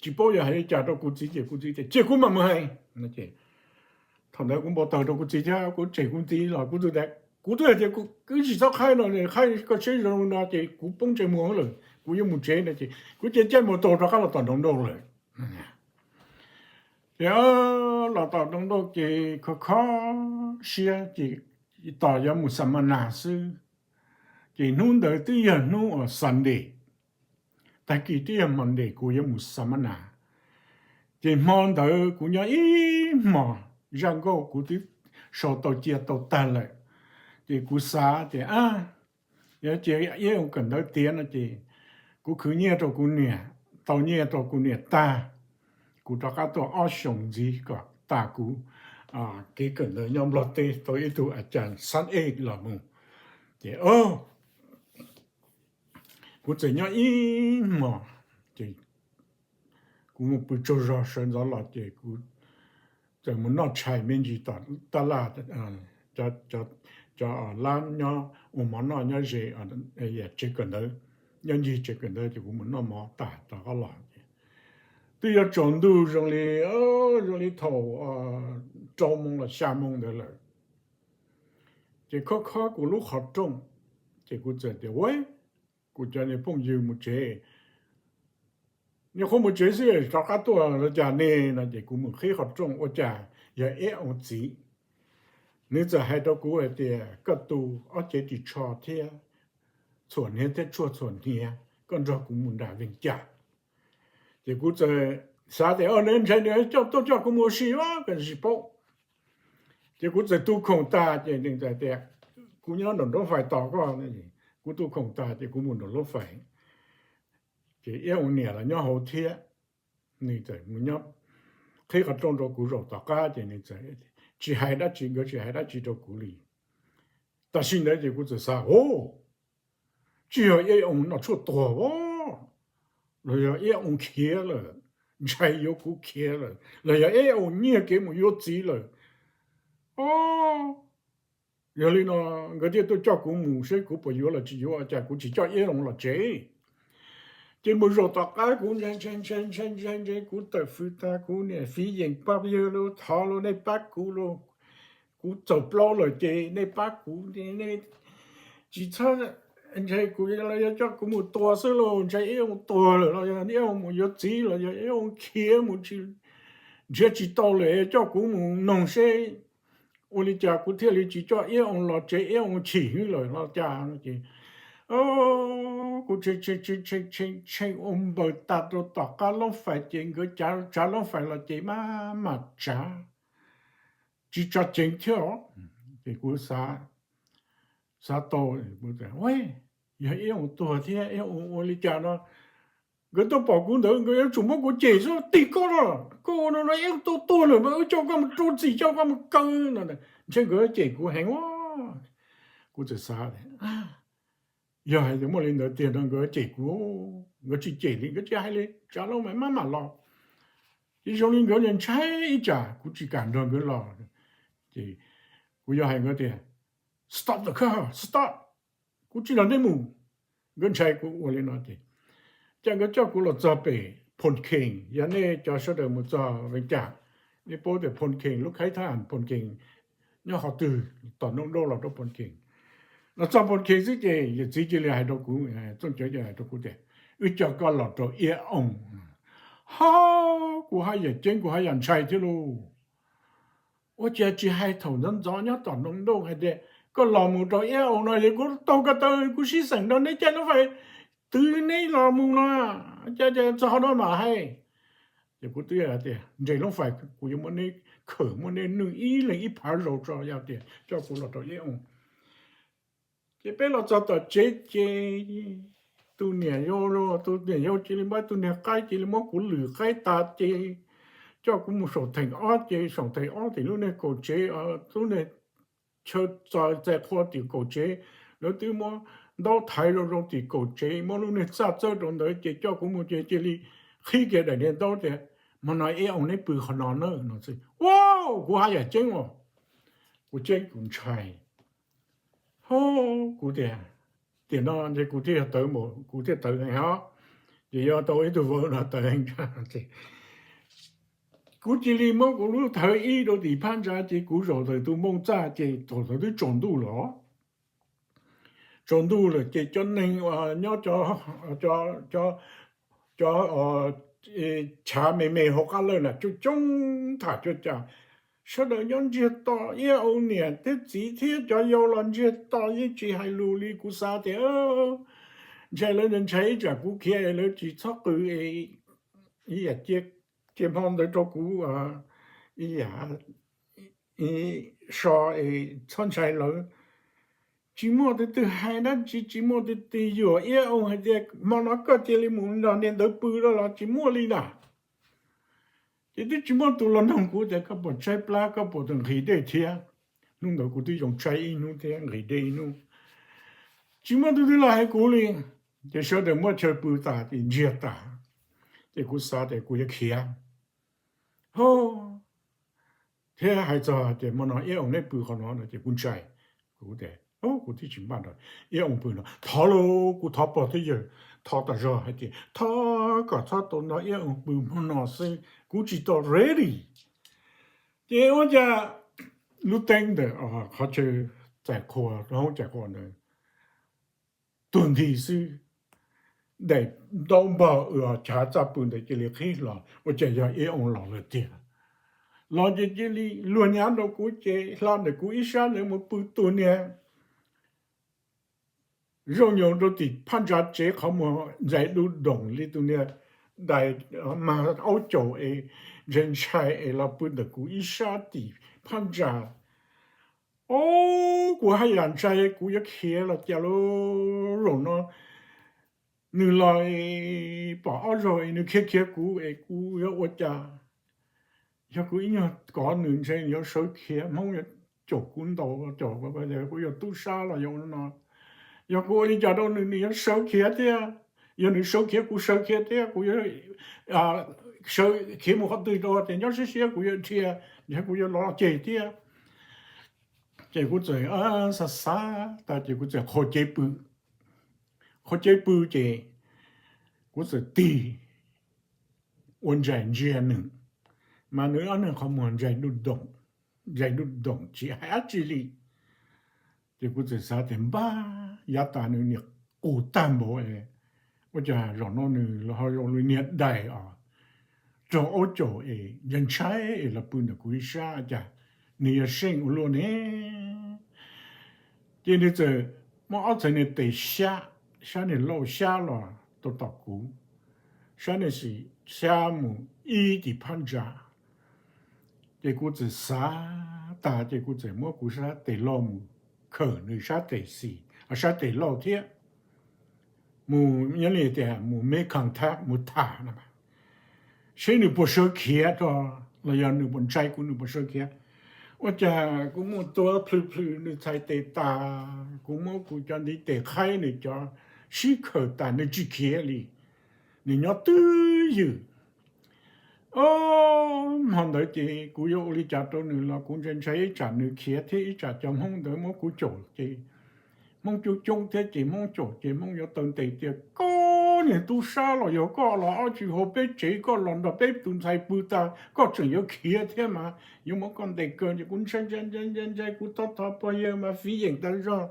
tsis paub yog hais li cas rau kuv txiv ces kuv txiv tias cia kuv mam mus hais. Thaum ntawd kuv npau taws rau kuv txiv thiab kuv tseg kuv txiv los kuv txiv tias kuv twb hais tias wb tsis txhob qhaib no, qhaib koj siab zoo no ces kuv poob ntsej muag lawm, kuv yuav mus tsev no ces kuv cia caij mus taug rov qab los tom Nroos Nrauj lawm. Ces los tom Nroos Nrauj ces kho kho siab ces tos yuav mus Xam Mas Nas xwb. Ces hnub ntawd twb yog hnub uas Sunday, tag kis twb yog Monday kuv yuav mus Xam Mas Nas. Ces hmo ntawd kuv nyob ib hmos, zaj nkauj kuv twb sau tau cia tau tag lawm. Ces kuv xav tias yog cia Iab Oo kawm ntawv tiav no ces kuv khwv nyiaj rau kuv niam, tau nyiaj rau kuv niam tag, kuv rov qab tuaj ob xyoos ntxiv kom tas kuv kev kawm ntawv nyob Nplog teb tau ib tug a cas xab ej los mus. Ces kuv txawm nyob ib hmos, ces kuv mus pw tsaug zog sawv ntxov los ces kuv txawm mus noj tshais me ntsis tom taj laj, cov lab nyob ua mov noj nyob ze tsev kawm ntawv, nyob ncig tsev kawm ntawv ces kuv mus noj mov tas rov qab los ces twb yuav tsaus ntuj zoo li, zoo li thaum rau moo los xya moo ntawd lawm. Ces khob khob kuv lub qhov rooj, ces kuv txawm tias ua, kuv cov niag phooj ywg mus tsev, niaj qhuav mus tsev xwb rov qab tuaj los cas ne no ces kuv mus qhib qhov rooj ua cas yog Iab Oo txiv. Nws txawm hais rau kuv hais tias koj tu ob cev ris tsho thiab txhuam hniav thiab tshuaj txhuam hniav, koj nrog kuv mus nram Vees Cas. Ces kuv txawm xav tias nws ntshai nws coj tuaj coj kuv mus ua si, kuv tsis paub. Ces kuv txawm tu khoom tas ces nws txawm tias kuv nyob nraum nrob fais tos koj. Kuv tu khoom tas ces kuv mus nraum nrob fais, ces Iab Oo niam los nyob hauv thiab. Nws txawm mus nyob qhib qhov rooj rau kuv zaum tom qab ces nws txawm tsis hais dab tsi, nkawd tsis hais dab tsi rau kuv li. Tam sim ntawd ces kuv txawm xav, o, tsis yog iab oo noj tshuaj tuag los yog iab oo khiav lawm, ntshai yuav kuv khiav lawm, los yog iab oo nyiag kev mus yuav txiv lawm. O, yog li no nkawd thiaj tuaj coj kuv mus seb kuv puas yuav los tsis yuav, cas kuv tsis coj iab oo los tsev. Ces mus zaum tom qab kuv ntshai ntshai ntshai ntshai ntshai ntshai, kuv tawm fws tag, kuv niam fiv yees pab yawg los thov los nej pab kuv los, kuv txaus plaub lawm ces nej pab kuv, tsis txhob, ntshai kuv los yog coj kuv mus tua xwb los ntshai iab oo tuag lawm los yog iab oo mus yuav txiv los yog iab oo khiav mus tsis, nrhiav tsis tau lawm, coj kuv mus noog seb ua li cas kuv thiaj li tsis coj iab oo los tsev, iab oo chim hwv lawm los cas no ces kuv tshee tshee ua npaws tas rau tom qab loob fais ces nkawd tsav loob fais los ces maj mam tsav, tsis tso ceev thiab os. Ces kuv xav tau, yog iab oo tuag thiab iab oo ua li cas no, nkawd tuaj pom kuv ntawd nkawd yuav tsum muab kuv cem xwb, tig koj los koj ua no no iab oo tuag lawm mas wb coj koj mus rau txim, coj koj mus kaw no, ntshe nkawd cem kuv heev. Kuv txawm xav, yog hais tias muaj li ntawd tiag no nkawd cem kuv, nkawd tsis cem li, nkawd tsis hais li, tsav loob fais maj mam los. Ces zoo li nkawd ntshai ib tsam kuv tsis kam nrog nkawd los. Ces kuv yuav hais nkawd tias, stop the car, stop, kuv tsis nrog nej mus. Nkawd ntshai kuv ua li no ces, ces nkawd coj kuv los txog pem Phoo Khees, yog nej cov sawv daws mus txog Vees Cas, nej paub tias Phoo Khees lub khaib thab Phoo Khees nyob qhov twg, tom Nooj Daub los rau Phoo Khees. Los txog Phoo Khees xwb ces yawm txiv cia li hais rau kuv, Txooj Cawv cia li hais rau kuv tias, wb coj koj los rau Iab Oo. Ho, kuv haj yam ceeb kuv haj yam ntshai thiab lauj. Ua cas tsis hais thaum ntxov ntxov nyob tom Nooj Daub hais tias koj los mus rau Iab Oo no es kuv taug ko taw kuv sib xeem nrog neb caij loob fais twv neb los mus no, cas txog qhov no mam hais. Ces kuv twb hais tias nres loob fais kuv yuav muab neb khawm, muab neb nwj ib leeg ib phav zaus tso, yog tias coj kuv los rau Iab Oo. Ces peb los txog tom tsev ces tus niam yau, tus niam yau cia li muab tus niag qaib cia li muab kuv lwm qaib tas ces coj kuv mus saum theem ob ces saum theem ob tim lub niag kaum tsev, lub niag chaw txais qhua tim kaum tsev, lawv twb muab ntaub thaiv zoo zoo tim kaum tsev, muab lub niag txaj txawb rau ntawd ces coj kuv mus ces cia li qhib kiag daim niag ntaub tias, hmo no Iab Oo neb pw qhov no na no xwb. Ua, kuv haj yam ceeb os, kuv ceeb kuv ntshai. Ho, kuv tias, tiam no ces kuv thiaj tawv, kuv thiaj tawv heev os. Ces yuav tau ib tug vauv no tawv heev ces kuv cia li muab kuv lub thawv ib rau tim phab ntsa ces kuv zaum ntawm tus npoo txaj ces thaum ntawd twb tsaus ntuj lawm. Tsaus ntuj lawm ces cov neeg uas nyob cov chav me me hauv qab lawj na coob coob tham cuag cas, sawv daws nyob ntsiag to, Iab Oo niam thiab txiv thiab cov yau los ntsiag to yeej tsis hais lus li. Kuv xav tias ntshai lawv ntshai ib tsam kuv khiav lawv tsis txhob qw ib yam cia hmo ntawd rau kuv ib yam so es txhob ntshai lawv. Tsis muaj tus twg hais dab tsi, tsis muaj tus twg yuam Iab Oo hais tias hmo no koj cia li mus nrog niag ntawd pw los tsis muaj li na. Ces twb tsis muaj tus los nug kuv tias koj puas tshaib plab, koj puas tus nqhis dej thiab. Hnub ntawd kuv twb zoo tshaib ib hnub thiab nqhis dej ib hnub. Tsis muaj tus twg los hais kuv li. Ces sawv daws muab chaw pw tas ces ntsiag tas. Ces kuv xav tias kuv yuav khiav. Ho, thiab hais txog tias hmo no Iab Oo neb pw qhov no no ces kuv ntshai. Kuv tias kuv twb tsis npaj nrog Iab Oo pw no, thov lauj, kuv thov pog thiab yawg, thov tas zog hais tias thov kom txhob tau nrog Iab Oo pw hmo no xwb, kuv tsis tau ready. Ces ua cas lub teeb ntawm qhov chaw txais qhua, hoob txais qhua ntawd tuag nthi xwb, daim ntaub npog uas chav txaj pw ntawd cia li qhib hlo, ua cas yog Iab Oo los lawm tiag. Los ces cia li luag nyav rau kuv ces hla ntawm kuv ib sab ntawd mus pw tus niag zaum nyoos rau tim phab ntsa tsev qhov muag ntxais du doom li tus niag dais mag aub caum es ntshai ntshai es los pw ntawm kuv ib sab tim phab ntsa. Ob, kuv haj yam ntshai kuv yuav khiav los cas lauj. Zaum no nws los pom ob zaug es nws khiav khiav kuv es kuv yuav ua cas. Yog kuv ib nyuag kov nws ntshe nws yuav sawv khiav, Hmoob yuav caum kuv ntaus, caum kuv yuav tub sab los yog no. Yog kuv ua li cas rau nws, nws yuav sawv khiav thiab. Yog nws sawv khiav, kuv sawv khiav thiab, kuv yuav sawv khiav mus qhov twg rau tias nyob siab siab, kuv yuav dhia, kuv yuav los ceg thiab. Ces kuv txawm xav xav tas ces kuv txawm qhuas cev pw. Qhuas cev pw ces kuv txawm tig ua ntsais ntsia nws, mas nws ob niag qhov muag ntsais ntsais nruj doom tsis hais dab tsi li. Ces kuv txawm xav tias npab, yav tas nws niam qus tag npaum, ua cas zaum no nws los ho zoo li niag dais os, raug aub caum es ntshai ntshai es los pw ntawm kuv ib sab, cas nws yog seej ua luaj ne. Ces nws txawm muab ob txhais niag tes xyab, sab niag lauj xyab los tau tom kuv, sab niag xim xyab mus ib tis phab ntsa. Ces kuv txawm xav tas ces kuv txawm muab kuv sab tes lauj mus khawm nws sab tes xis, sab tes lauj thiab, mus nyob li tias mus make contact, mus tham no, seb nws puas sawv khiav rau, los yog nws puas ntshai kuv, nws puas sawv khiav. Ua cas kuv mus tua plhws plhws nws txhais tes tas, kuv muab kuv cov ntiv tes qhaib nws cov sib khawm tas nws tsis khiav li, nws nyob twj ywm. O, hmo ntawd ces kuv yuav ua li cas rau nws los kuv ntshai ntshai ib tsam nws khiav thiab ib tsam cov Hmoob ntawd muab kuv caum ces Hmoob coob coob thiab ces Hmoob caum ces Hmoob yuav taw ntes tias koj niag tub sab los yog koj los ob tsis hauv peb tsev, koj los nrog peb tus ntxhais pw tas koj tseem yuav khiav thiab mas yuav muab koj ntes kaw ces kuv ntshai ntshai ntshai ntshai ntshai, kuv thov thov pog yawg mas fiv yeem tas zog.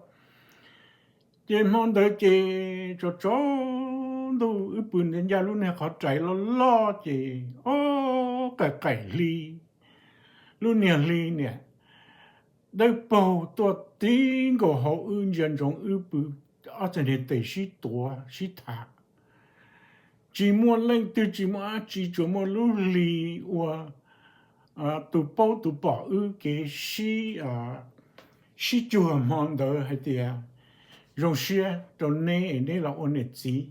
Ces hmo ntawd ces tsaus tsaus ntuj wb pw ncaj lub niag qhov rais loj loj ces o, qaim qaim hli, lub niag hli niam dawb paug tuaj tib nkaus hauv wb ntsia ntsoov wb pw, ob txhais niag tes sib tuav sib tham, tsis muaj leej twg tsis muaj dab tsi, tsuas muaj lub hli ua tus paub tus pom wb kev sib, sib cuag hmo ntawd hais tias zoo siab rau neb es neb los ua niam txiv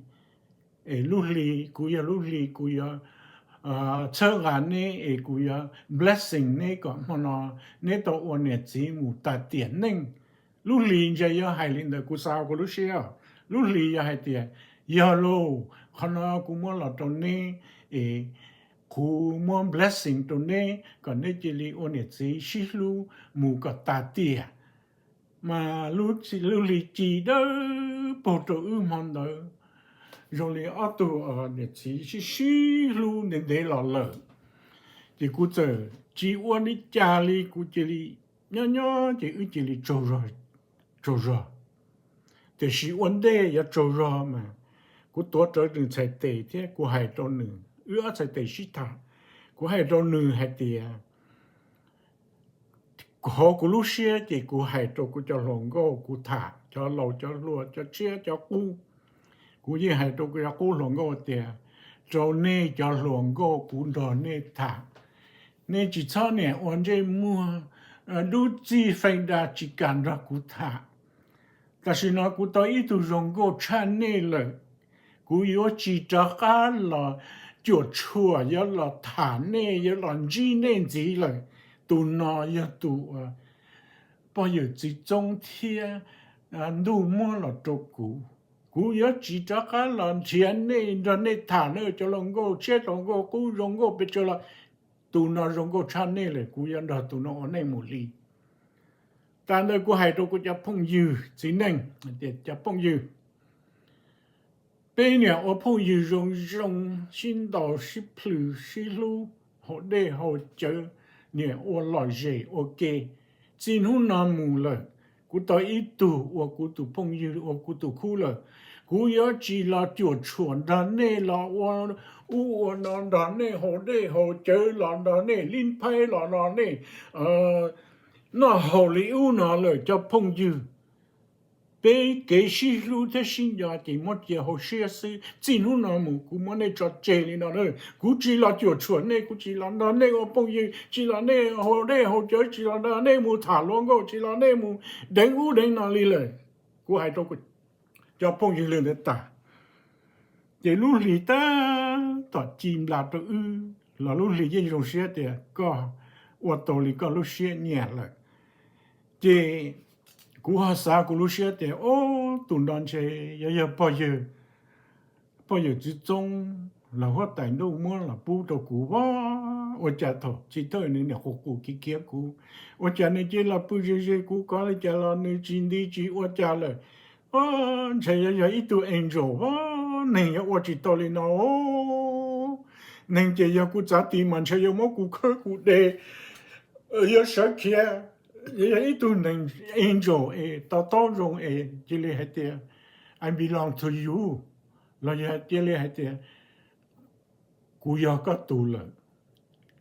es lub hli, kuv yog lub hli, kuv yuav txhawb nqa neb es kuv yuav blessing neb kom hmo no neb tau ua niam txiv mus tas tiam neej. Lub hli ntshai yog hais li ntawd, kuv xav kuv lub siab, lub hli yog hais tias yog lauj, qhov no kuv muab los rau neb es kuv muab blessing rau neb kom neb cia li ua niam txiv sib hlub mus kom tas tiam. Mas lub hli ci dawb paug rau wb hmo ntawd zoo li ob tug niam txiv sib sib hlub ntev ntev los lawm. Ces kuv txawm tsis ua li cas li, kuv cia li nyob nyob ces wb cia li tsaug zog. Tiam sis ua ntej yuav tsaug zog mas kuv tuav rawv nws txhais tes thiab kuv hais rau nws, wb ob txhais tes sib tham, kuv hais rau nws hais tias, hauv kuv lub siab ces kuv hais rau kuv cov hluas nkauj, kuv tham cov laus cov hluas cov tshiab cov qub, kuv yeej hais rau kuv cov qub hluas nkauj tias, rau nej cov hluas nkauj, kuv nrog nej tham, nej tsis txhob niam ua ntsej muag dub txij feej da tsis kam nrog kuv tham. Tam sim no kuv tau ib tug zoo nkauj tshaj nej lawm, kuv yuav tsis rov qab los cuam tshuam yuav los tham nej yuav los ntsib nej ntxiv lawm. Tus no yog tus pog yawm txiv Txoob thiab ntuj muab los rau kuv. Kuv yuav tsis rov qab los nrhiav nej nrog nej tham na cov hluas nkauj tshiab hluas nkauj qub zoo nkauj pes tsawg los, tus no zoo nkauj tshaj nej lawm, kuv yuav nrog tus no ua neej mus li. Tas ntawd kuv hais rau kuv cov phooj ywg txiv neej tias, cov phooj ywg, peb niam ua phooj ywg zoo zoo, sib ntaus sib plhws sib hlub, haus dej haus cawv, niam ua lom zem ua ke. Txij hnub no mus lawm, kuv tau ib tug ua kuv tus phooj ywg ua kuv tus khub lawm. Kuv yuav tsis los cuam tshuam nrog nej los ua ub ua no nrog nej haus dej haus cawv los nrog nej lib phaib los nrog nej noj haus li ub no lawm cov phooj ywg. Peb kev sib hlub thiab sib nco ces muab cia hauv siab xwb. Txij hnub no mus kuv muab nej tso tseg li no na. Kuv tsis los cuam tshuam nej, kuv tsis los nrog nej ua phooj ywg, tsis los nej haus dej haus cawv, tsis los nrog nej mus tham hluas nkauj, tsis los nej mus deev ub deev no li lawm. Kuv hais rau cov phooj ywg li ntawd tas, ces lub hli tab tom ci nplas rau wb. los lub hli yeej zoo siab tias koj ua tau li koj lub siab nyiam lawm. Ces kuv ho xav kuv lub siab tias, o, tus no ntshe yog yog pog yawg, pog yawg txiv txoob los huab tais ntuj muab los pub rau kuv, ua cas thaum chiv thawj nws niam qus qus khiav khiav kuv, ua cas nws cia los pw ze ze kuv, kov li cas los nws tsis nti tsis ua cas lawm. O, ntshe yog yog ib tug angel, neeg yog ua tsis tau li no. Neeg ces yog kuv txav tis mas ntshe yuav muab kuv khawb kuv de, yuav sawv khiav, yog ib tug neeg angel es to taub zoo es cia li hais tias, I belong to you, los yog cia li hais tias, kuv yog koj tus lawm.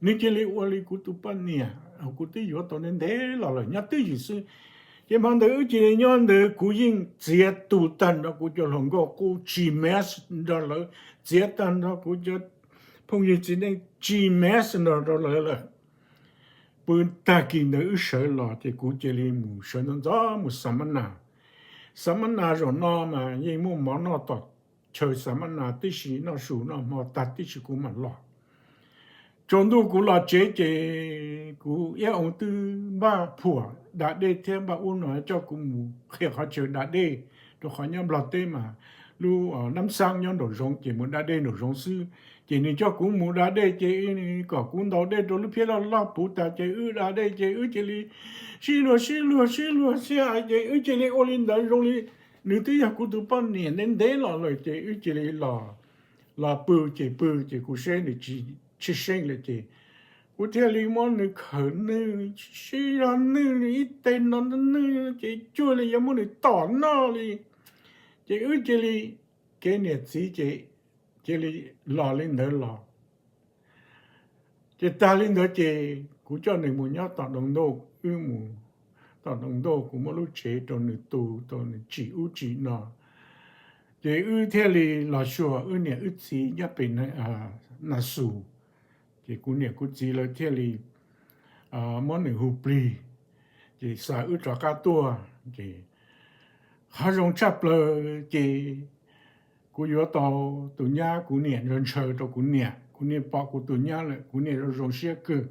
Nws cia li ua li kuv tus poj niam kuv twb yuav tau ntev ntev los lawm, nyob twj ywm xwb. Ces hmo ntawd wb cia li nyob ntawd, kuv yeej txiav tus tag nrho kuv cov hluas nkauj qub, tsis mess nrog lawv, txiav tag nrho kuv cov phooj ywg txiv neej, tsis mess nrog rau lawv lawm. Pw tag kis ntawd wb sawv los ces kuv cia li mus sawv ntxov ntxov mus xa mab nas. Xa mab nas zaum no mas yeej muaj mov noj tom chaw xa mab nas tib si, noj su noj hmo tag tib si kuv mam los. Tsaus ntuj kuv los tsev ces kuv iab oo twb npaj phuam da dej thiab npaj ub no coj kuv mus qhia qhov chaw da dej, rau qhov nyob Nplog teb mas lub nab xab nyob nraum zoov ces mus da dej nraum zoov xwb. Ces nws coj kuv mus da dej ces kom kuv ntaus dej rau lub phiab loj loj puv tas ces wb da dej ces wb cia li sib luag sib luag sib luag sib hais ces wb cia li ua li ntawd zoo li nws twb yog kuv tus poj niam ntev ntev los lawm ces wb cia li los, los pw ces pw ces kuv saib nws tsis tshwj xeeb lawm ces kuv thiaj li muab nws khawm nwj, sib zog nwj ib teg no nwj ces cuag li yuav muab nws tom noj li. Ces wb cia li, kev niam txiv ces cia li los li ntawd los. Ces tag li ntawd ces kuv coj nws mus nyob tom Doos Ntuj, wb mus tom Doos Ntuj, kuv muab lub tsev rau nws tu, rau nws tsim ub tsim no. Ces wb thiaj li los xyuas wb niam wb txiv nyob pem Nas Xus. Ces kuv niam kuv txiv lawv thiaj li muab nws hu plig, ces xa wb rov qab tuaj. Ces qhov zoo tshaj plaws ces kuv yuav tau tus nyab, kuv niam ntshaw ntshaw rau kuv niam, kuv niam pom kuv tus nyab lawm kuv niam zoo zoo siab kawg,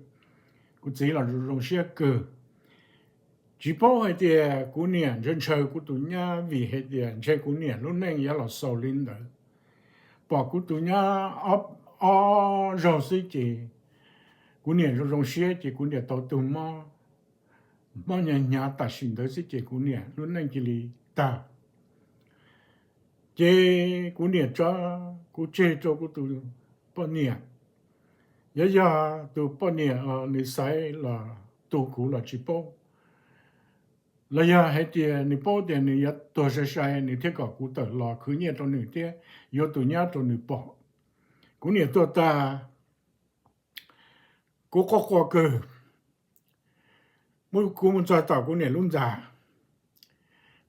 kuv txiv los zoo zoo siab kawg. Tsis paub hais tias kuv niam ntshaw ntshaw kuv tus nyab vim hais tias ntshe kuv niam lub neej yuav los xaus li ntawd. Pom kuv tus nyab ob zaug xwb ces kuv niam zoo zoo siab ces kuv niam tau tus mob, mob hnyav hnyav tam sim ntawd xwb ces kuv niam lub neej cia li tag. Ces kuv niam tso kuv tseg rau kuv tus poj niam. Yog yog tus poj niam nws xaiv los tu kuv los tsis paub, los yog hais tias nws paub tias nws yuav tuag sai sai nws thiaj kom kuv tawm los khwv nyiaj rau nws thiab yuav tus nyab rau nws pom. Kuv niam tuag tas, kuv quaj quaj kawg, kuv mus txog tom kuv niam lub ntxa,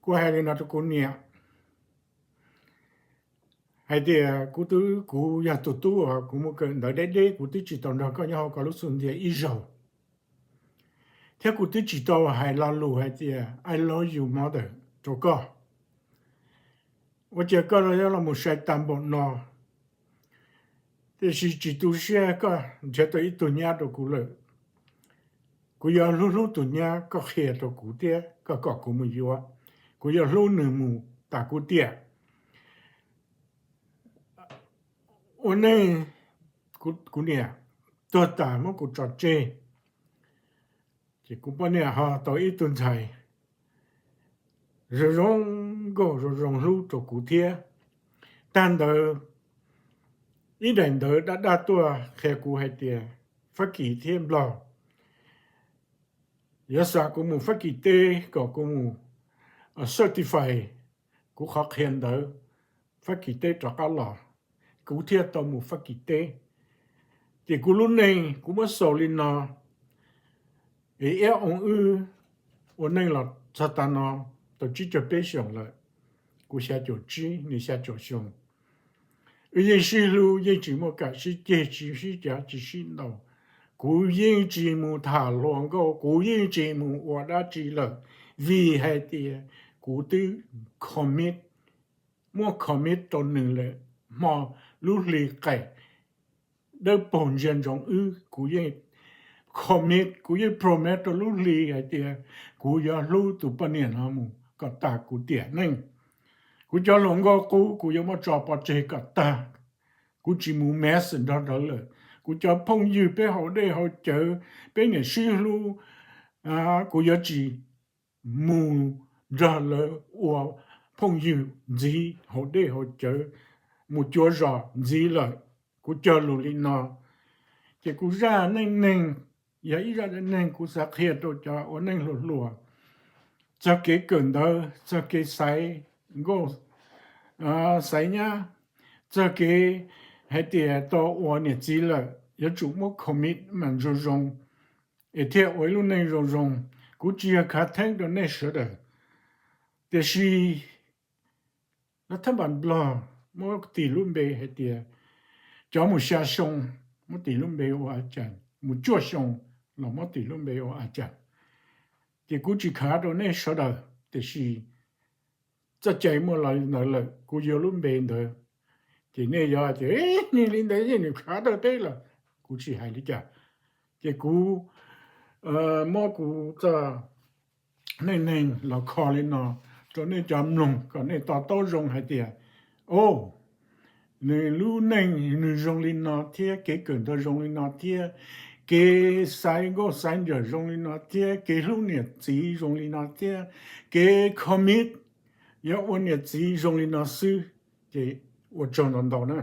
kuv hais li no rau kuv niam hais tias kuv twb, kuv yog tus tub, kuv mus kawm ntawv deb deb, kuv twb tsis tau nrog koj nyob hauv koj lub xub ntiag ib zaug, thiab kuv twb tsis tau hais lo lus hais tias I love you mother rau koj. Ua cas koj yuav los mus sai tas npaum no? Tiam sis tsis tu siab, koj nrhiav tau ib tug nyab rau kuv lawm. Kuv yuav hlub hlub tus nyab koj qhia rau kuv thiab koj kom kuv mus yuav. Kuv yuav hlub nws mus tas kuv tiam. Ua neej, kuv niam tuag tas muab kuv tso tseg, ces kuv poj niam ho tau ib tug ntxhais zoo zoo nkauj zoo zoo hlub rau kuv thiab. Tag ntawd ib daim ntawv daj daj tuaj qhia kuv hais tias Fab Kis thiab Nplog yuav xa kuv mus Fab Kis teb kom kuv mus certify kuv qhov qhia ntawv Fab Kis teb rov qab los, kuv thiaj tau mus Fab Kis teb. Ces kuv lub neej kuv muab xaus li no, es iab oo wb ua neej los txog tav no tau tsib caug peb xyoos lawm, kuv xya caum tsib nws xya caum xyoo. Wb yeej sib hlub, yeej tsis muaj kam sib ceg, tsis sib cav, tsis sib ntaus. Kuv yeej tsis mus tham hluas nkauj, kuv yeej tsis mus ua dab tsi lawm, vim hais tias kuv twb commit, muab commit rau nws lawm hmo lub hli qaim dawb paug ntsia ntsoov wb, kuv yeej commit, kuv yeej promise rau lub hli hais tias kuv yuav hlub tus poj niam no mus kom tag kuv tiam neej. Kuv cov hluas nkauj qub kuv yuav muab tso pov tseg kom tag, kuv tsis mus mess nrog lawv lawm. Kuv cov phooj ywg peb haus dej haus cawv, peb niam sib hlub, kuv yuav tsis mus nrog lawv ua phooj ywg ntxiv, haus dej haus cawv, mus cuav zos ntxiv lawm. Kuv cog lus li no. Ces kuv zaj neej neeg yog ib zaj neej neeg kuv xav qhia rau cov ua neej hluas hluas txog kev kawm ntawv, txog kev xaiv nkauj xaiv nyab, txog kev hais tias tau ua niam txiv lawm yuav tsum muab commit mas zoo zoo es thiaj ua ib lub neej zoo zoo. Kuv tsis yog khav theeb rau nej sawv daws, tiam sis lawv thab npas nplog muab tis lub npe hais tias cov mus xya xyoo muab tis lub npe ua a cas, mus cuaj xyoo los muab tis lub npe ua a cas. Ces kuv tsis khav rau nej sawv daws, tiam sis txoj cai muaj los li ntawd lawm, kuv yuav lub npe ntawd. Ces nej yuav tias, nws li ntawd yeej nws khav rau peb lawm. Kuv tsis hais li cas. Ces kuv muab kuv txoj neej neeg los kho li no rau nej cov mloog kom nej to taub zoo hais tias, o, nws lub neej nws zoo li no thiab, kev kawm ntawv zoo li no thiab, kev xaiv nkauj xaiv nraug zoo li no thiab, kev hlub niam txiv zoo li no thiab, kev commit yuav ua niam txiv zoo li no xwb. Ces ua tsaug ntau ntau na.